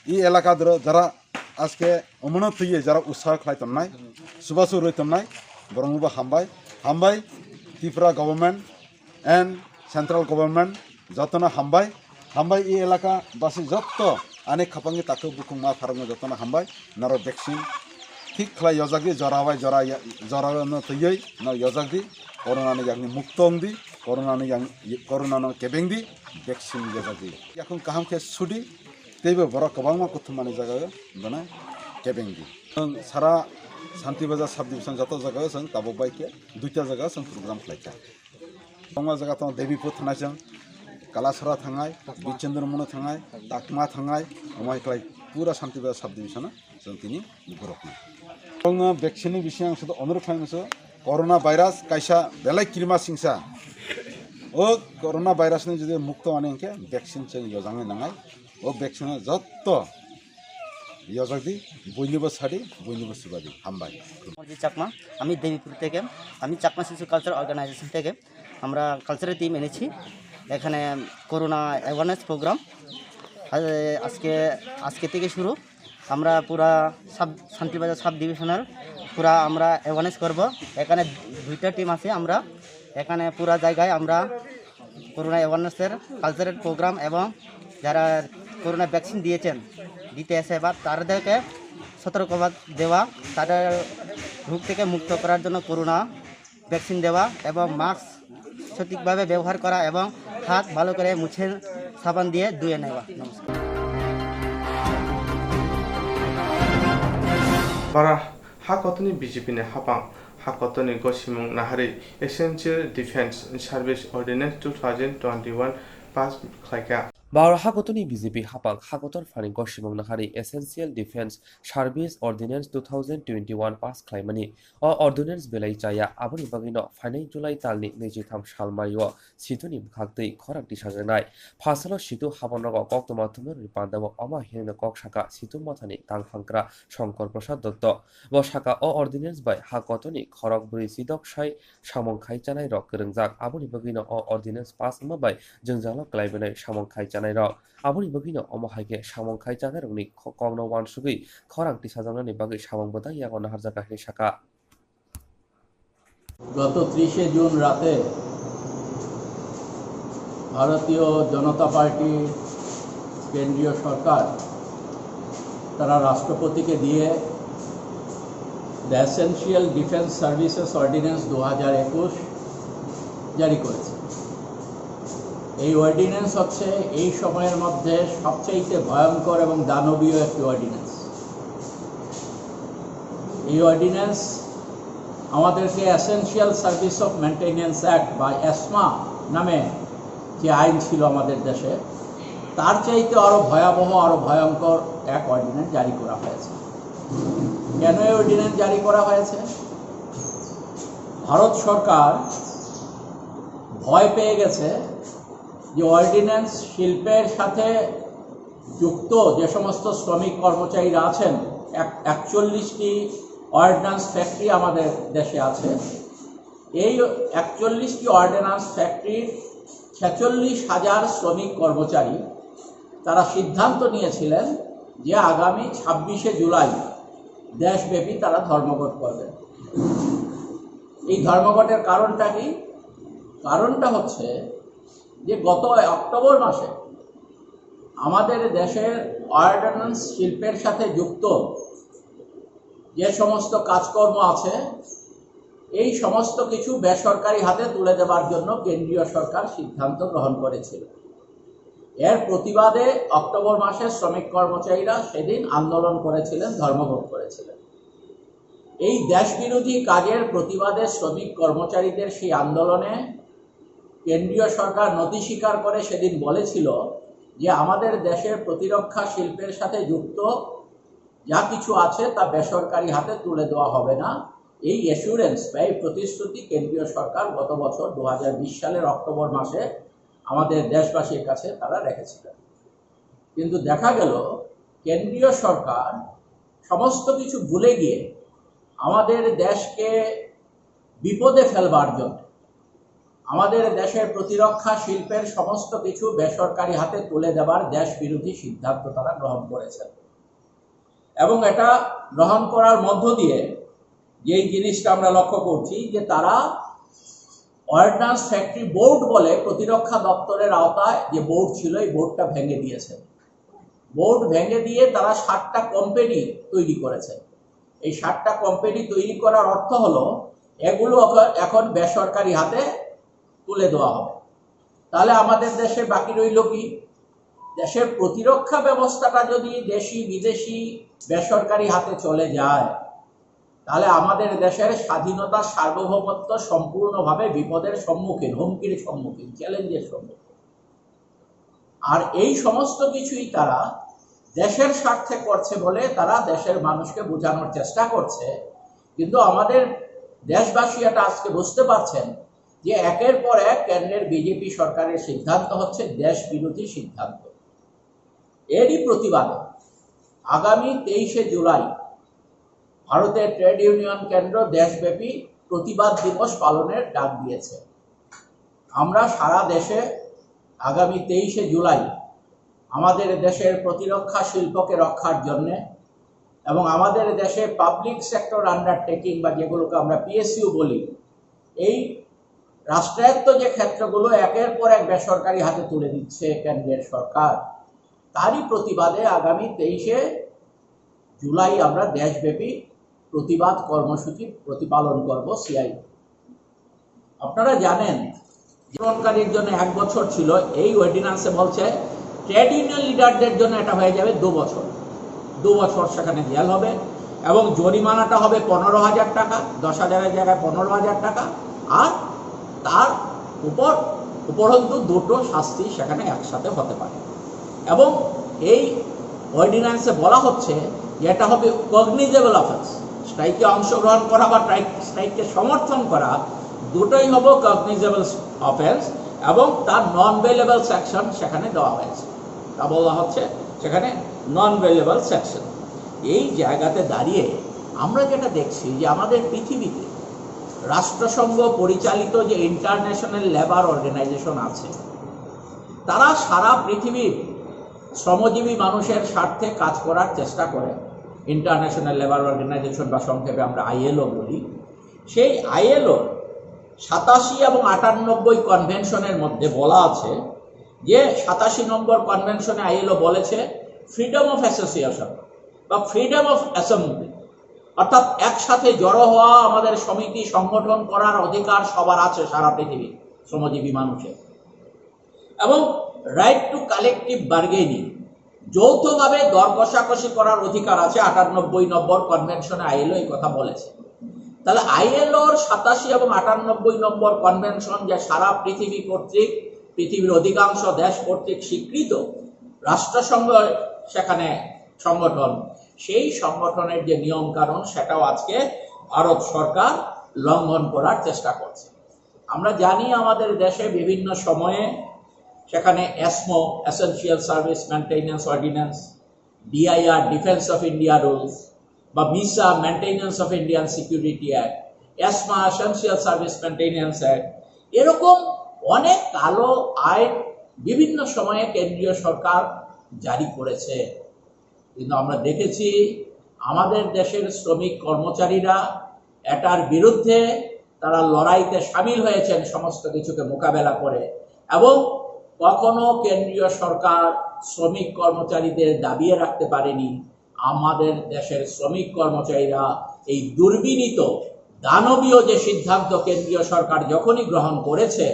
i elaka doro jara aske omono twiwi jara utsaho khlai tonnai, chubachu rwi tonnai boroknobo hambai, hambai Tripura government and central government jotono hambai, hambai i elaka basi jotto ani khapangni takhuk bukhuk ma pharokno jotono hambai, norok vaccine thik khlai yojagdi, jora bai jora ya-, jora no twiwi no yojagdi, corona ni yakni mukto wngdi, corona ni yang, corona no kebengdi, vaccine yojagdi. Yakung kaham khe sudi, teibo borok kwbangma kuthumani jaga bono kebengdi. Ang sara Santi Bazar sub division joto jaga o chwng tabuk bai khe duita jaga o chwng program khlaikha. Tongma jaga tong Debipur thanai chwng, Kalasora thangai, Bichendramona thangai, Takma thangai, omo hai khlai pura Santi Bazar sub division o chwng tini borokno. Tongno vaccine ni bising ang sudo onurok khlai muso, corona virus kaisa belai kirima singsa. O corona virus ni jodi mukto ani hwnkhe vaccine chwng yojangwi nangai. O vaccine o jotto yojagdi, buinibo sadi, buinibo subadi. Hambai. Amarjit চাকমা, আমি দেবীপুর থেকে, আমি চাকমা শিশু culture organisation থেকে আমরা cultural team এনেছি এখানে corona awareness programme. আজকে, আজকে থেকে শুরু। আমরা পুরা সাব, শান্তিবাজার সাব ডিভিশনাল পুরা আমরা অ্যাওয়ারনেস করব। এখানে দুইটা টিম আছে। আমরা এখানে পুরা জায়গায় আমরা করোনা অ্যাওয়ারনেসের কালচারাল প্রোগ্রাম এবং যারা করোনা ভ্যাকসিন দিয়েছেন, দিতে এসে বা তাদেরকে সতর্কবার্তা দেওয়া, তাদের রোগ থেকে মুক্ত করার জন্য করোনা ভ্যাকসিন দেওয়া এবং মাস্ক সঠিকভাবে ব্যবহার করা এবং হাত ভালো করে মুছে সাবান দিয়ে ধুয়ে নেওয়া। নমস্কার। Bara hakotoni B J P ni hapang hakotoni gosimung naharwi Essential Defence Service Ordinance two thousand twenty-one pass khlaikha. Bara hakotoni B J P hapang hakotor phani gosimung naharwi Essential Defence Service Ordinance two thousand twenty-one pass khlaimani. O ordinance belai chaya, aboni bagwino phainai July talni naichitham sal maio situni bwkhaktwi khorang tisajaknai. Phasalo situ habornogo koktwma thumnarokni pandao omo hinwi kok saka situ mothani tang hamkra Shankar Prasad Dotto. Bo saka o ordinance bai ha kotorni khorok bwrwi chidok sai samung khai chanairok kwrwngjak. Aboni bagwino o ordinance pass wngma bai jwngjalo kwlaibenai samung khai chanairok. Aboni bagwino omo hai khe samung khai chanairokni kho-, kokno uansugwi khorang tisajaknani bagwi samung bwtang yago naharjakha hinwi saka. গত ত্রিশে জুন রাতে ভারতীয় জনতা পার্টি কেন্দ্রীয় সরকার তারা রাষ্ট্রপতিকে দিয়ে The Essential Defence Services Ordinance দু হাজার একুশ জারি করেছে। এই অর্ডিন্যান্স হচ্ছে এই সময়ের মধ্যে সবচেয়ে ভয়ঙ্কর এবং দানবীয় একটি অর্ডিন্যান্স। এই অর্ডিন্যান্স আমাদেরকে essential service of maintenance act বা এসমা নামে যে আইন ছিল আমাদের দেশে, তার চাইতে আরও ভয়াবহ, আরও ভয়ঙ্কর এক অর্ডিন্যান্স জারি করা হয়েছে। কেন এই অর্ডিন্যান্স জারি করা হয়েছে? ভারত সরকার ভয় পেয়ে গেছে যে অর্ডিন্যান্স শিল্পের সাথে যুক্ত যে সমস্ত শ্রমিক কর্মচারীরা আছেন, এক- একচল্লিশটি অর্ডিন্যান্স ফ্যাক্টরি আমাদের দেশে আছে। এই একচল্লিশটি অর্ডিন্যান্স ফ্যাক্টরির ছেচল্লিশ হাজার শ্রমিক কর্মচারী, তারা সিদ্ধান্ত নিয়েছিলেন যে আগামী ছাব্বিশে জুলাই দেশব্যাপী তারা ধর্মঘট করবেন। এই ধর্মঘটের কারণটা কি? কারণটা হচ্ছে যে গত অক্টোবর মাসে আমাদের দেশের অর্ডিন্যান্স শিল্পের সাথে যুক্ত যে সমস্ত কাজকর্ম আছে, এই সমস্ত কিছু বেসরকারি হাতে তুলে দেবার জন্য কেন্দ্রীয় সরকার সিদ্ধান্ত গ্রহণ করেছিল। এর প্রতিবাদে অক্টোবর মাসে শ্রমিক কর্মচারীরা সেদিন আন্দোলন করেছিলেন, ধর্মঘট করেছিলেন। এই দেশবিরোধী কাজের প্রতিবাদে শ্রমিক কর্মচারীদের সেই আন্দোলনে কেন্দ্রীয় সরকার নতি স্বীকার করে সেদিন বলেছিল যে আমাদের দেশের প্রতিরক্ষা শিল্পের সাথে যুক্ত যা কিছু আছে তা বেসরকারি হাতে তুলে দেওয়া হবে না। এই অ্যাসুরেন্স বা এই প্রতিশ্রুতি কেন্দ্রীয় সরকার গত বছর দু সালের অক্টোবর মাসে আমাদের দেশবাসীর কাছে তারা রেখেছিলেন। কিন্তু দেখা গেল কেন্দ্রীয় সরকার সমস্ত কিছু ভুলে গিয়ে আমাদের দেশকে বিপদে ফেলবার জন্য আমাদের দেশের প্রতিরক্ষা শিল্পের সমস্ত কিছু বেসরকারি হাতে তুলে দেবার দেশ বিরোধী সিদ্ধান্ত তারা গ্রহণ করেছেন। এবং এটা গ্রহণ করার মধ্য দিয়ে যেই জিনিসটা আমরা লক্ষ্য করছি যে তারা অর্ডিন্যান্স ফ্যাক্টরি বোর্ড বলে প্রতিরক্ষা দপ্তরের আওতায় যে বোর্ড ছিল, এই বোর্ডটা ভেঙে দিয়েছে। বোর্ড ভেঙে দিয়ে তারা সাতটা কোম্পানি তৈরি করেছে। এই সাতটা কোম্পানি তৈরি করার অর্থ হলো এগুলো এখন- এখন বেসরকারি হাতে তুলে দেওয়া হবে। তাহলে আমাদের দেশে বাকি রইল কি? দেশের প্রতিরক্ষা ব্যবস্থাটা যদি দেশি বিদেশি বেসরকারি হাতে চলে যায়, তাহলে আমাদের দেশের স্বাধীনতা সার্বভৌমত্ব সম্পূর্ণভাবে বিপদের সম্মুখীন, হুমকির সম্মুখীন, চ্যালেঞ্জের সম্মুখীন। আর এই সমস্ত কিছুই তারা দেশের স্বার্থে করছে বলে তারা দেশের মানুষকে বোঝানোর চেষ্টা করছে। কিন্তু আমাদের দেশবাসী এটা আজকে বুঝতে পারছেন যে একের পর এক কেন্দ্রের বিজেপি সরকারের সিদ্ধান্ত হচ্ছে দেশ বিরোধী সিদ্ধান্ত। এরই প্রতিবাদে আগামী তেইশে জুলাই ভারতের ট্রেড ইউনিয়ন কেন্দ্র দেশব্যাপী প্রতিবাদ দিবস পালনের ডাক দিয়েছে। আমরা সারা দেশে আগামী তেইশে জুলাই আমাদের দেশের প্রতিরক্ষা শিল্পকে রক্ষার জন্যে এবং আমাদের দেশে পাবলিক সেক্টর আন্ডারটেকিং বা যেগুলোকে আমরা পিএসইউ বলি, এই রাষ্ট্রায়ত্ত যে ক্ষেত্রগুলো একের পর এক বেসরকারি হাতে তুলে দিচ্ছে কেন্দ্রের সরকার, তারই প্রতিবাদে আগামী তেইশে জুলাই আমরা দেশব্যাপী প্রতিবাদ কর্মসূচি প্রতিপালন করব সিআই। আপনারা জানেন, আন্দোলনকারীর জন্য এক বছর ছিল, এই অর্ডিন্যান্সে বলছে ট্রেড ইউনিয়ন লিডারদের জন্য এটা হয়ে যাবে দু বছর। দু বছর সেখানে জেল হবে এবং জরিমানাটা হবে পনেরো হাজার টাকা, দশ হাজারের জায়গায় পনেরো হাজার টাকা। আর তার উপর উপরন্তু দুটো শাস্তি সেখানে একসাথে হতে পারে। এবং এই অর্ডিন্যান্সে বলা হচ্ছে যে এটা হবে কগনিজেবল অফেন্স। স্ট্রাইকে অংশগ্রহণ করা বা স্ট্রাইক স্ট্রাইককে সমর্থন করা দুটোই হবে কগনিজেবল অফেন্স এবং তার নন বেইলেবল সেকশন সেখানে দেওয়া হয়েছে। তা বলা হচ্ছে সেখানে নন বেইলেবল সেকশন। এই জায়গাতে দাঁড়িয়ে আমরা যেটা দেখছি যে আমাদের পৃথিবীতে রাষ্ট্রসংঘ পরিচালিত যে ইন্টারন্যাশনাল লেবার অর্গানাইজেশন আছে, তারা সারা পৃথিবীর শ্রমজীবী মানুষের স্বার্থে কাজ করার চেষ্টা করে। ইন্টারন্যাশনাল লেবার অর্গানাইজেশন বা সংক্ষেপে আমরা আইএলও বলি। সেই আইএলও সাতাশি এবং আটানব্বই কনভেনশনের মধ্যে বলা আছে যে সাতাশি নম্বর কনভেনশনে আইএলও বলেছে ফ্রিডম অফ অ্যাসোসিয়েশন বা ফ্রিডম অফ অ্যাসেম্বলি, অর্থাৎ একসাথে জড়ো হওয়া, আমাদের সমিতি সংগঠন করার অধিকার সবার আছে সারা পৃথিবীর শ্রমজীবী মানুষের। এবং রাইট টু কালেকটিভ বার্গেনিং, যৌথভাবে দর কষাকষি করার অধিকার আছে, আটানব্বই নম্বর কনভেনশনে আইএলও এই কথা বলেছে। তাহলে আইএলওর সাতাশি এবং আটানব্বই নম্বর কনভেনশন যে সারা পৃথিবী কর্তৃক, পৃথিবীর অধিকাংশ দেশ কর্তৃক স্বীকৃত রাষ্ট্রসংঘ সেখানে সংগঠন, সেই সংগঠনের যে নিয়ম কানুন সেটাও আজকে ভারত সরকার লঙ্ঘন করার চেষ্টা করছে। আমরা জানি আমাদের দেশে বিভিন্ন সময়ে সেখানে ESMO, essential service maintenance ordinance, DIR, defence of India rules, বা MISA, maintenance of Indian security act, ESMA, essential service maintenance act, এরকম অনেক কালো আইন বিভিন্ন সময়ে কেন্দ্রীয় সরকার জারি করেছে। কিন্তু আমরা দেখেছি, আমাদের দেশের শ্রমিক কর্মচারীরা এটার বিরুদ্ধে তারা লড়াইতে সামিল হয়েছেন সমস্ত কিছুকে মোকাবেলা করে, এবং কখনো কেন্দ্রীয় সরকার শ্রমিক কর্মচারীদের দাবিয়ে রাখতে পারেনি। আমাদের দেশের শ্রমিক কর্মচারীরা এই দুর্বিনীত দানবীয় যে সিদ্ধান্ত কেন্দ্রীয় সরকার যখনই গ্রহণ করেছে,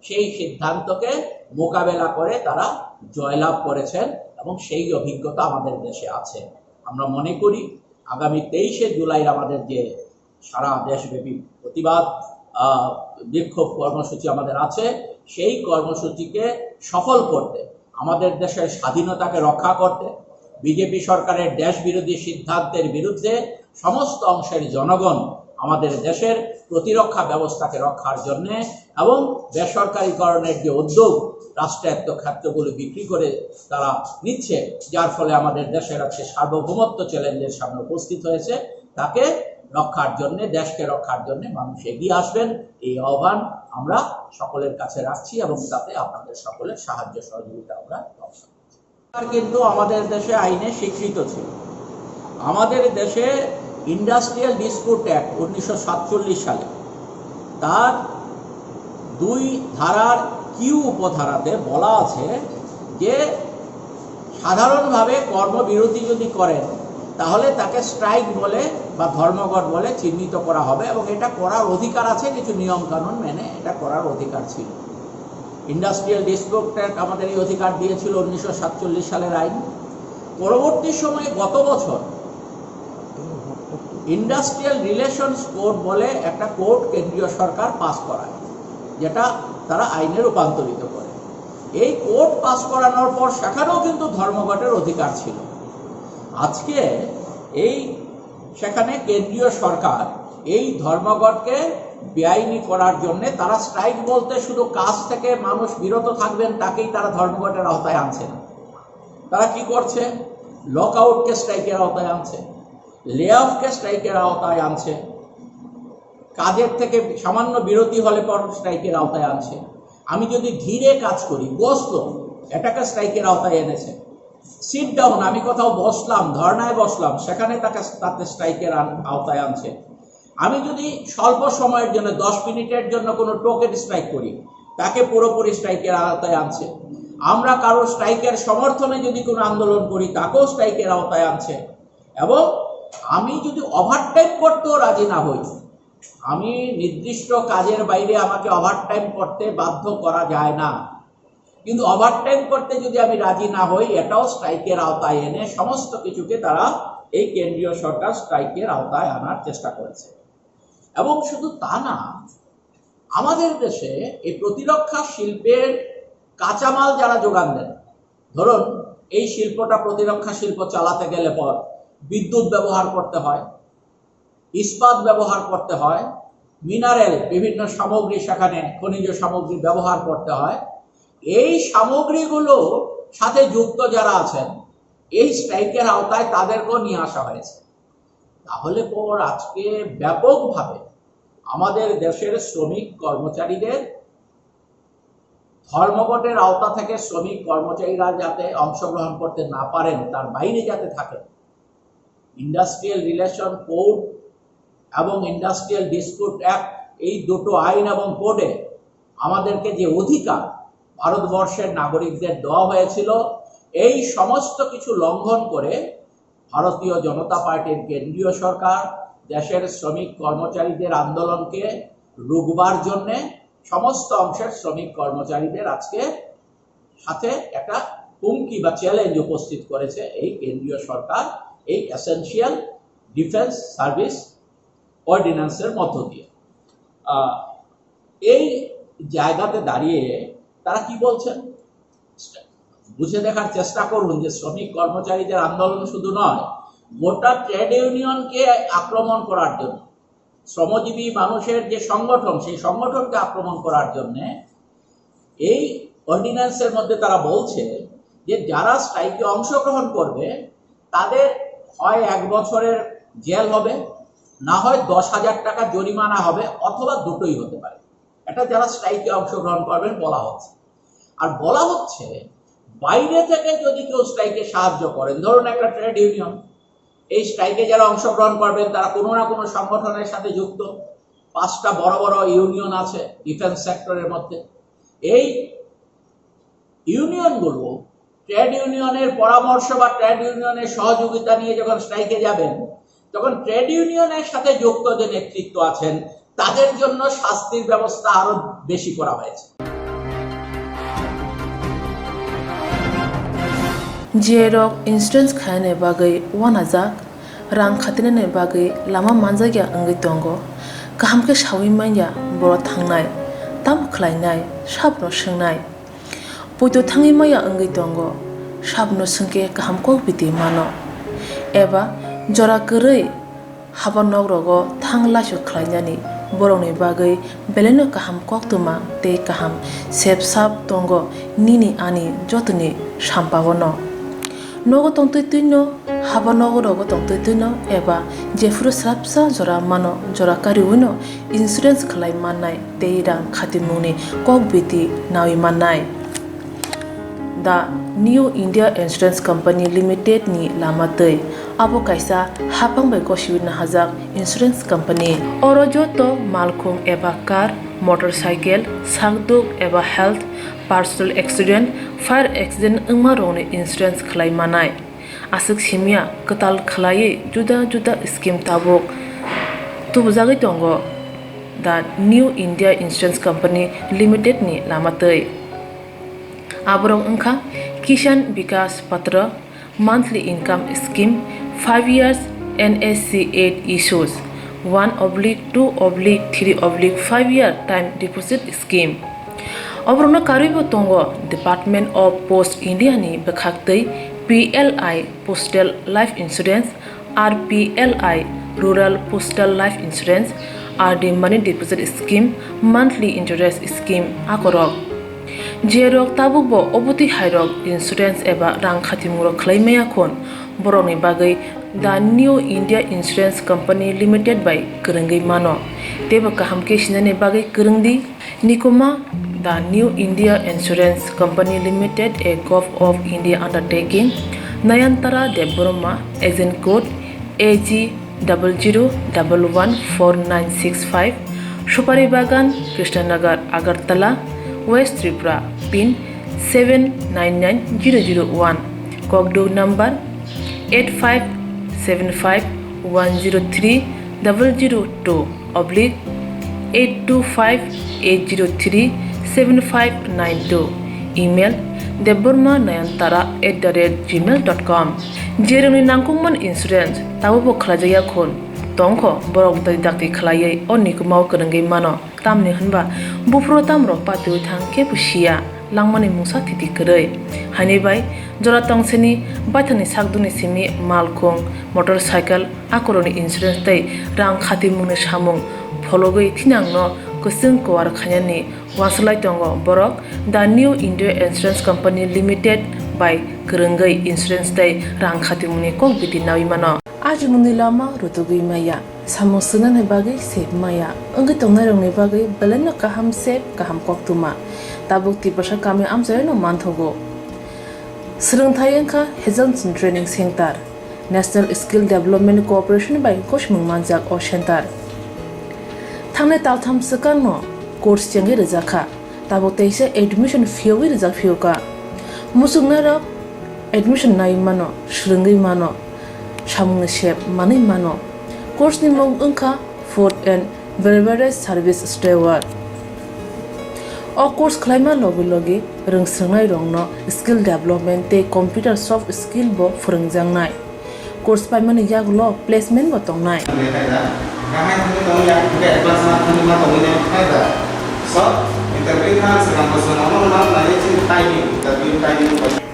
সেই সিদ্ধান্তকে মোকাবেলা করে তারা জয়লাভ করেছেন, এবং সেই অভিজ্ঞতা আমাদের দেশে আছে। আমরা মনে করি, আগামী তেইশে জুলাইর আমাদের যে সারা দেশব্যাপী প্রতিবাদ, আহ, বিক্ষোভ কর্মসূচি আমাদের আছে, সেই কর্মসূচিকে সফল করতে, আমাদের দেশের স্বাধীনতাকে রক্ষা করতে, বিজেপি সরকারের দেশ বিরোধী সিদ্ধান্তের বিরুদ্ধে সমস্ত অংশের জনগণ আমাদের দেশের প্রতিরক্ষা ব্যবস্থাকে রক্ষার জন্য এবং বেসরকারীকরণের যে উদ্যোগ, রাষ্ট্রায়ত্ত খাতগুলো বিক্রি করে তারা নিচ্ছে, যার ফলে আমাদের দেশের আজকে সার্বভৌমত্ব চ্যালেঞ্জের সামনে উপস্থিত হয়েছে, তাকে রক্ষার জন্য, দেশকে রক্ষার জন্য মানুষ এগিয়ে আসবেন, এই আহ্বান আমরা সকলের কাছে রাখছি এবং তাতে আপনাদের সকলের সাহায্য সহযোগিতা আমরা পাবো। কিন্তু আমাদের দেশে আইনে স্বীকৃত ছিল। আমাদের দেশে ইন্ডাস্ট্রিয়াল ডিসপিউট অ্যাক্ট উনিশশো সাতচল্লিশ সালে, তার দুই ধারার কিউ উপধারাতে বলা আছে যে সাধারণভাবে কর্মবিরতি যদি করেন, তাহলে তাকে স্ট্রাইক বলে বা ধর্মঘট বলে চিহ্নিত করা হবে, এবং এটা করার অধিকার আছে, কিছু নিয়ম কানুন মেনে এটা করার অধিকার ছিল। ইন্ডাস্ট্রিয়াল ডিসপিউট অ্যাক্ট আমাদের এই অধিকার দিয়েছিল উনিশশো সাতচল্লিশ সালের আইন। পরবর্তী সময়ে গত বছর ইন্ডাস্ট্রিয়াল রিলেশনস কোড বলে একটা কোড কেন্দ্রীয় সরকার পাস করায়, যেটা তারা আইনে রূপান্তরিত করে। এই কোড পাস করানোর পর সেখানেও কিন্তু ধর্মঘটের অধিকার ছিল। আজকে এই সেখানে কেন্দ্রীয় সরকার এই ধর্মঘটকে বেআইনি করার জন্য, তারা স্ট্রাইক বলতে শুধু কাজ থেকে মানুষ বিরত থাকবেন, তাকেই তারা ধর্মঘটের আওতায় আনছে না। তারা কি করছে? লকআউটকে স্ট্রাইকের আওতায় আনছে, লে অফকে স্ট্রাইকের আওতায় আনছে, কাজের থেকে সামান্য বিরতি হলে পর স্ট্রাইকের আওতায় আনছে। আমি যদি ধীরে কাজ করি, বসলো, এটাকে স্ট্রাইকের আওতায় এনেছে। সিট ডাউন, আমি কোথাও বসলাম, ধর্নায় বসলাম, সেখানে তাকে, তাতে স্ট্রাইকের আন-, আওতায় আনছে। আমি যদি স্বল্প সময়ের জন্য, দশ মিনিটের জন্য কোনো টোকেন স্ট্রাইক করি, তাকে পুরোপুরি স্ট্রাইকের আওতায় আনছে। আমরা কারো স্ট্রাইকের সমর্থনে যদি কোনো আন্দোলন করি, তাকেও স্ট্রাইকের আওতায় আনছে। এবং আমি যদি ওভারটাইম করতেও রাজি না হই, আমি নির্দিষ্ট কাজের বাইরে আমাকে ওভারটাইম করতে বাধ্য করা যায় না, কিন্তু ওভারটাইম করতে যদি আমি রাজি না হই, এটাও স্ট্রাইকের আওতায় এনে সমস্ত কিছুকে তারা, এই কেন্দ্রীয় সরকার স্ট্রাইকের আওতায় আনার চেষ্টা করেছে। এবং শুধু তা না, আমাদের দেশে এই প্রতিরক্ষা শিল্পের কাঁচামাল যারা যোগান দেন, ধরুন, এই শিল্পটা, প্রতিরক্ষা শিল্প চালাতে গেলে পর বিদ্যুৎ ব্যবহার করতে হয়, ইস্পাত ব্যবহার করতে হয়, মিনারেল, বিভিন্ন সামগ্রী, সেখানে খনিজ সামগ্রী ব্যবহার করতে হয়। এই সামগ্রীগুলো সাথে যুক্ত যারা আছেন, এই স্ট্রাইকের আওতায় তাদেরকেও নিয়ে আসা হয়েছে। তাহলে পর আজকে ব্যাপকভাবে আমাদের দেশের শ্রমিক কর্মচারীদের ধর্মঘটের আওতা থেকে শ্রমিক কর্মচারীরা যাতে অংশগ্রহণ করতে না পারেন, তার বাইরে যাতে থাকেন, ইন্ডাস্ট্রিয়াল রিলেশন কোড এবং ইন্ডাস্ট্রিয়াল ডিসপিউট অ্যাক্ট, এই দুটো আইন এবং কোডে আমাদেরকে যে অধিকার ভারতবর্ষের নাগরিকদের দেওয়া হয়েছিল, এই সমস্ত কিছু লঙ্ঘন করে ভারতীয় জনতা পার্টির কেন্দ্রীয় সরকার দেশের শ্রমিক কর্মচারীদের আন্দোলনকে রুখবার জন্যে সমস্ত অংশের শ্রমিক কর্মচারীদের আজকে সাথে একটা হুমকি বা চ্যালেঞ্জ উপস্থিত করেছে এই কেন্দ্রীয় সরকার, এই এসেনশিয়াল ডিফেন্স সার্ভিস অর্ডিন্যান্সের মধ্য দিয়ে। আহ, এই জায়গাতে দাঁড়িয়ে তারা কি বলছেন, বুঝে দেখার চেষ্টা করুন যে শ্রমিক কর্মচারীদের আন্দোলন শুধু নয়, গোটা ট্রেড ইউনিয়নকে আক্রমণ করার জন্য, শ্রমজীবী মানুষের যে সংগঠন, সেই সংগঠনকে আক্রমণ করার জন্য এই অর্ডিন্যান্সের মধ্যে তারা বলছে যে যারা স্ট্রাইকে অংশগ্রহণ করবে, তাদের হয় এক বছরের জেল হবে, না হয় দশ হাজার টাকা জরিমানা হবে, অথবা দুটোই হতে পারে। এটা যারা স্ট্রাইকে অংশগ্রহণ করবেন বলা হচ্ছে। আর বলা হচ্ছে, বাইরে থেকে যদি কেউ স্ট্রাইকে সাহায্য করেন, ধরুন একটা ট্রেড ইউনিয়ন, এই স্ট্রাইকে যারা অংশগ্রহণ করবেন তারা কোনো না কোনো সংগঠনের সাথে যুক্ত। পাঁচটা বড় বড় ইউনিয়ন আছে ডিফেন্স সেক্টরের মধ্যে। এই ইউনিয়নগুলো ট্রেড ইউনিয়নের পরামর্শ বা ট্রেড ইউনিয়নের সহযোগিতা নিয়ে যখন স্ট্রাইকে যাবেন, তখন ট্রেড ইউনিয়নের সাথে যুক্ত যে নেতৃত্ব আছেন, তাদের জন্য শাস্তির ব্যবস্থা আরো বেশি করা হয়েছে। Jerok insurance khainani bagwi uanajak, rang khatinani bagwi lama manjakya wngwi tongo. Kaham khe sawi manya boro thangnai, tamo khlainai, sabno swngnai. Poito thangwi maya wngwi tongo, sabno swngkhe kaham kok biti mano. Eba jora kwrwi haba nok rogo thang laisok khlainani borokni bagwi belaino kaham koktwma tei kaham sep sap tongo nini ani jotoni sampao no. Nogo tongtwi twino, haba nogo rogo tongtwi twino eba jephuru swrapsa jora mano jora kariwino insurance khlai mannai tei rang khatimungni kok biti nawi mannai. The New India Insurance Company Limited ni lama twi. Abo kaisa haphang bai gosiwi nahajak insurance company. Oro joto malkhung eba car, motorcycle, sakduk eba health, personal accident, fire accident wngma rokni insurance khlai manai. Aswk simya kwtal khlaiwi juda juda scheme tabuk tubujagwi tongo the New India Insurance Company Limited ni lama twi. Aborok wngkha Kisan Vikas Patra, monthly income scheme, five years N S C eight issues, one oblique two oblique three oblique five year time deposit scheme. Oborokno karwibo tongo Department of Post India ni bwkhaktwi P L I Postal Life Insurance, R P L I Rural Postal Life Insurance, R D Money Deposit Scheme, Monthly Interest Scheme akorok. Jerok tabukbo obotwi hairok insurance eba rang khatimungrok khlai maya khun, borokni bagwi The New India Insurance Company Limited bai kwrwngwi mano. Teibo kaham khe sinani bagwi kwrwng di. Nikuma, The New India Insurance Company Limited, a Govt of India undertaking, Nayantara Debbarma, agent code A G double zero double one four nine six five, Supari Bagan, Krishnanagar, Agartala, West Tripura, pin seven nine nine zero zero one, Kokduk number eight five seven five one zero three double zero two oblique eight two five eight zero three seven five nine two, email debbarma nayantara at the rate gmail dot com. Jerokni nangkukmani insurance tabukbo khlaijakya khun tongkho, borok dai dakti khlaiwi o nikumao kwrwngwi mano. Tamni hwnba buphuru tamrok patiwi thang khe bo siya, langmani mungsa thiti kwrwi. Haini bai jora tongsini baithangni sakdukni simi malkhung, motorcycle, akorokni insurance tei rang khatimungni samung phologwi thinangno kwchwng kuar khainani uansuk lai tongo borok The New India Insurance Company Limited bai kwrwngwi insurance tei rang khatimungni kok biti nawi mano. Ajimungni lama rutugwi maya, samung swngnani bagwi sep maya, wngwi tongnairokni bagwi belaino kaham sep, kaham koktwma. Tabuk Tiprasa kami amchaino manthogo. Swrwngthai wngkha Hazelson Training Center, National Skill Development Corporation bai gosimung manjak o center. Thangnai taltham swkangno course chengwi rwjakha. Tabuk teisa admission phiyogwi rijak phiyokha. Muchungnairok admission naiwi mano, swrwngwi mano, samungni sep manwi mano. Course ni mung wngkha Food and Beverage Service Steward. O course khlaima logi logi rwngswrwngnairokno skill development tei computer soft skill bo phwrwngjaknai. Course paimani yagulo placement bo tongnai.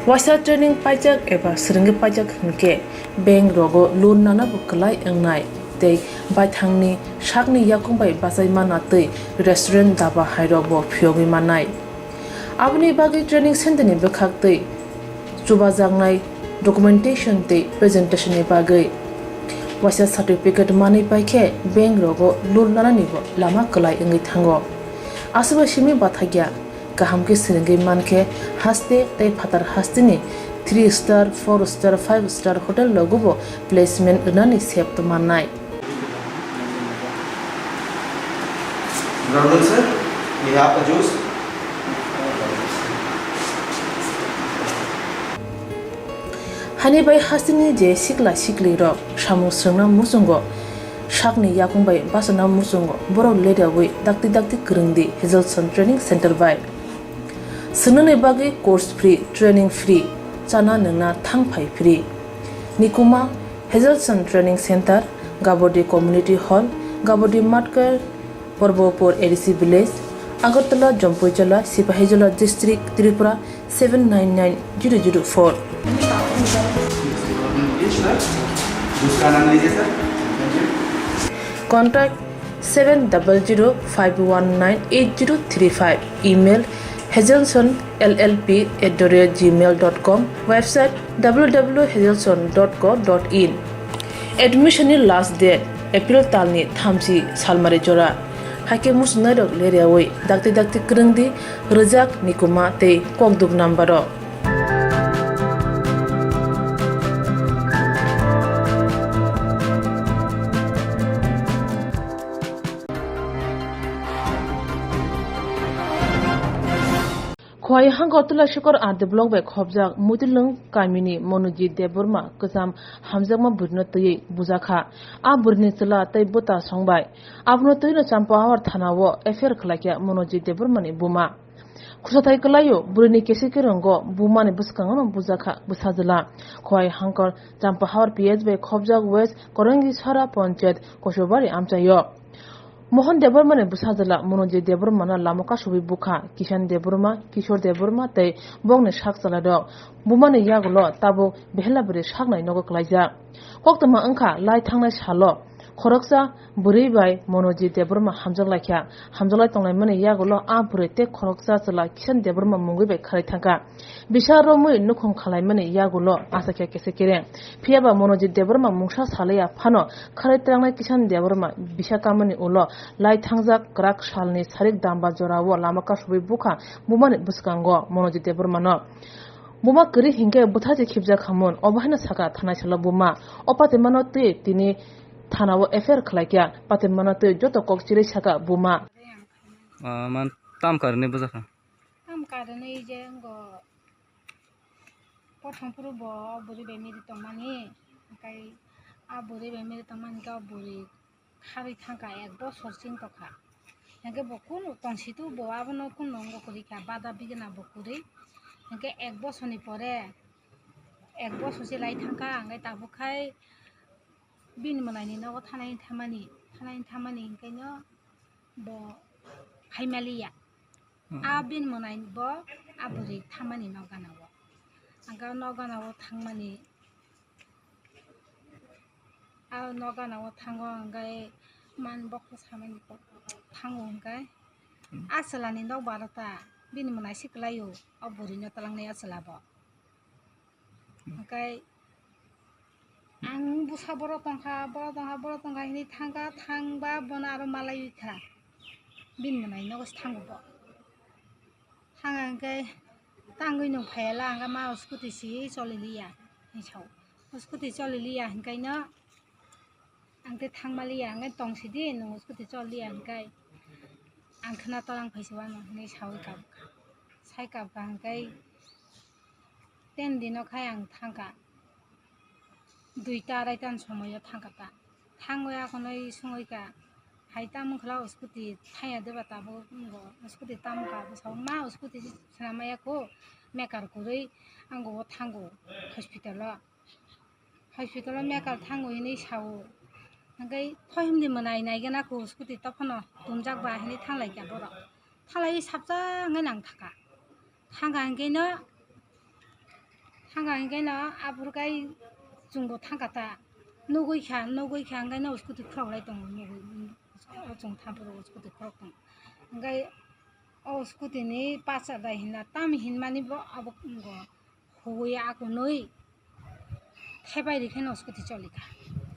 Waisa training paijak eba swrwngwi paijak hwnkhe bank rogo loan nana bo kwlai wngnai tei baithangni sakni yakung bai bachai mana twi restaurant, daba hairok bo phiyogwi mannai. Aboni bagwi training center ni bwkhak twi chubajaknai documentation tei presentation ni bagwi waisa certificate manwi paikhe bank rogo loan lanani bo lama kwlai wngwi thango. Aswkbai simi bathakya kaham khe swrwngwi mankhe haste tei phatar hasteni three star, four star, five star hotel rogo bo placement rwnani sep mannai. Brother sir, we have a juice. Hani bai hasteni je sikla sikli rok samung swrwngna muchungo sakni yakung bai bachana muchungo borok leriawi dakti dakti kwrwngdi Hazelson Training Center bai. Swngnani bagwi course free, training free, chana nwngna thangphai free. Nikuma, Hazelson Training Center, Gabodi Community Hall, Gabodi Matkar, Porbopur A D C Village, Agartala, Jompuijola, Sipahijola District, Tripura seven nine nine zero zero four. दूसरा नाम लीजिए sir. Contact seven double zero five one nine eight zero three five. Email hazelson L L P at the rate gmail dot com. Website W W W hazelson dot co dot in. Admission ni last date April talni thamchi salmari jora. Haikhe muchungnairok leriawi dakti dakti kwrwngdi rwjak, nikuma tei kokduk number o. Khowai hangkor Tulashikhor R D block bai khopjak Mutilung kamini Monojit Debbarma kwcham hamjakma bwrwino twiwi bujakha. A bwrwini chwla tei bwta songbai. Abono twino Champahawar thana-o F I R khlaikha Monojit Debbarmani buma. Khwsathai kwlaio, bwrwini kesi kerwngo bumani bwskango bujakha bwsajwla. Khowai hangkor Champahawar P H bai khopjak West Korangisora Ponchayat Kosubari amchaio. Mohon Debbarmani bwsajwla Monojit Debbarmano lama kasubwi bukha Kishan Debbarma, Kishore Debbarma tei bokni sak chwlairok. Bumani yagulo tabuk behela bwrwi saknai nogo kwlaijak. Koktwma wngkha lai thangnai salo khoroksa bwrwi bai Monojit Debbarma hamjak laikha. Hamjaklai tonglaimani yagulo a bwrwi tei khoroksa chwla Kishan Debbarma mungwi bai kharwi thangkha. Bisa romwi nukhung khalaimani yagulo achakya kese kereng. Phiyaba Monojit Debbarma mungsa salaiya phano kharwi trangnai Kishan Debbarma bisa kamani ulo lai thangjak kwrak salni sarik damba jorao lama kasubwi bukha bumani bwskango Monojit Debbarmano. Buma kwrwi hinkhe bwthachi khibjak khamun, obo haino sakha thanai salo buma. O patimano twi tini thanao F I R khlaikha, patimano twi joto kok chirwi sakha buma. Ah, man tam karni bwjakha? Tam karni je ngo prothom phuru bo bwrwi bai miri tongmani, hwnkhe a bwrwi bai miri tongmani khe o bwrwi kharwi thangkha, ek bosor chwng tongkha. Hwnkhe bo kunu tongsitu bo abono kunu wngbo kwrwi kha, bada bigna bo kwrwi. Hwnkhe ek bosorni pore, ek bosor se lai thangkha, hwnkhe tabuk khai bini mwnaini nogo thanai thamani, thanai thamani hwnkhe no bo phaimaliya. Hmm. A bini mwnai bo a bwrwi thamani nok gana o. Hwnkhe nok gana o thangmani, a nok gana o thango hwnkhe man bokhe samani kok thango hwnkhe. Hmm. A chwlani nok barota bini mwnai se kwlai o, o bwrwino twlangnai a chwla bo. Hwnkhe ang bwsa borok tongkha, borok tongkha, borok tongkha hinwi thangkha, thangba bono aro malaiwi kha. Bini mwnai nogo se thango bo. Thangkha hwnkhe tangwi nwng phaiyala hwnkhe ma o scooty si choli liya hinwi sao. O scooty choli liya hwnkhe no ang tei thangma liya hwnkhe tong sidi nwng o scooty choli liya hwnkhe ang khwna tolang phaisa uanw hinwi saui kabkha. Sai kabkha hwnkhe ten dino khai ang thangkha, duita araita ni somoio thangkha ta. Thangwi akhonwi songwi kha, hai tamo wngkha o scooty thangya deba tabuk wngkha, scooty tamo kha bwsao ma o scooty swnam maya kho, mekar kwrwi ang o thango hospital o. Hospital o mekar thango hinwi sao. Hwnkhe thoimni mwnai naigena kho scooty tophano tumjak ba hinwi thanglai kha borok. Thanglai sabjak wngwi nang thangkha. Thangkha hwnkhe no, thangkha hwnkhe no aphuru kai chwngbo thangkha ta. Nugwi kha, nugwi kha hwnkhe no scooty khoroklai tongo, nugwi, o chwng thaphuru scooty khorok tongo. Hwnkhe O scooty ni pacha dai hinna tam hinmani bo abo wngkha. Huwi akunwi thepai rikhe no scooty cholikha.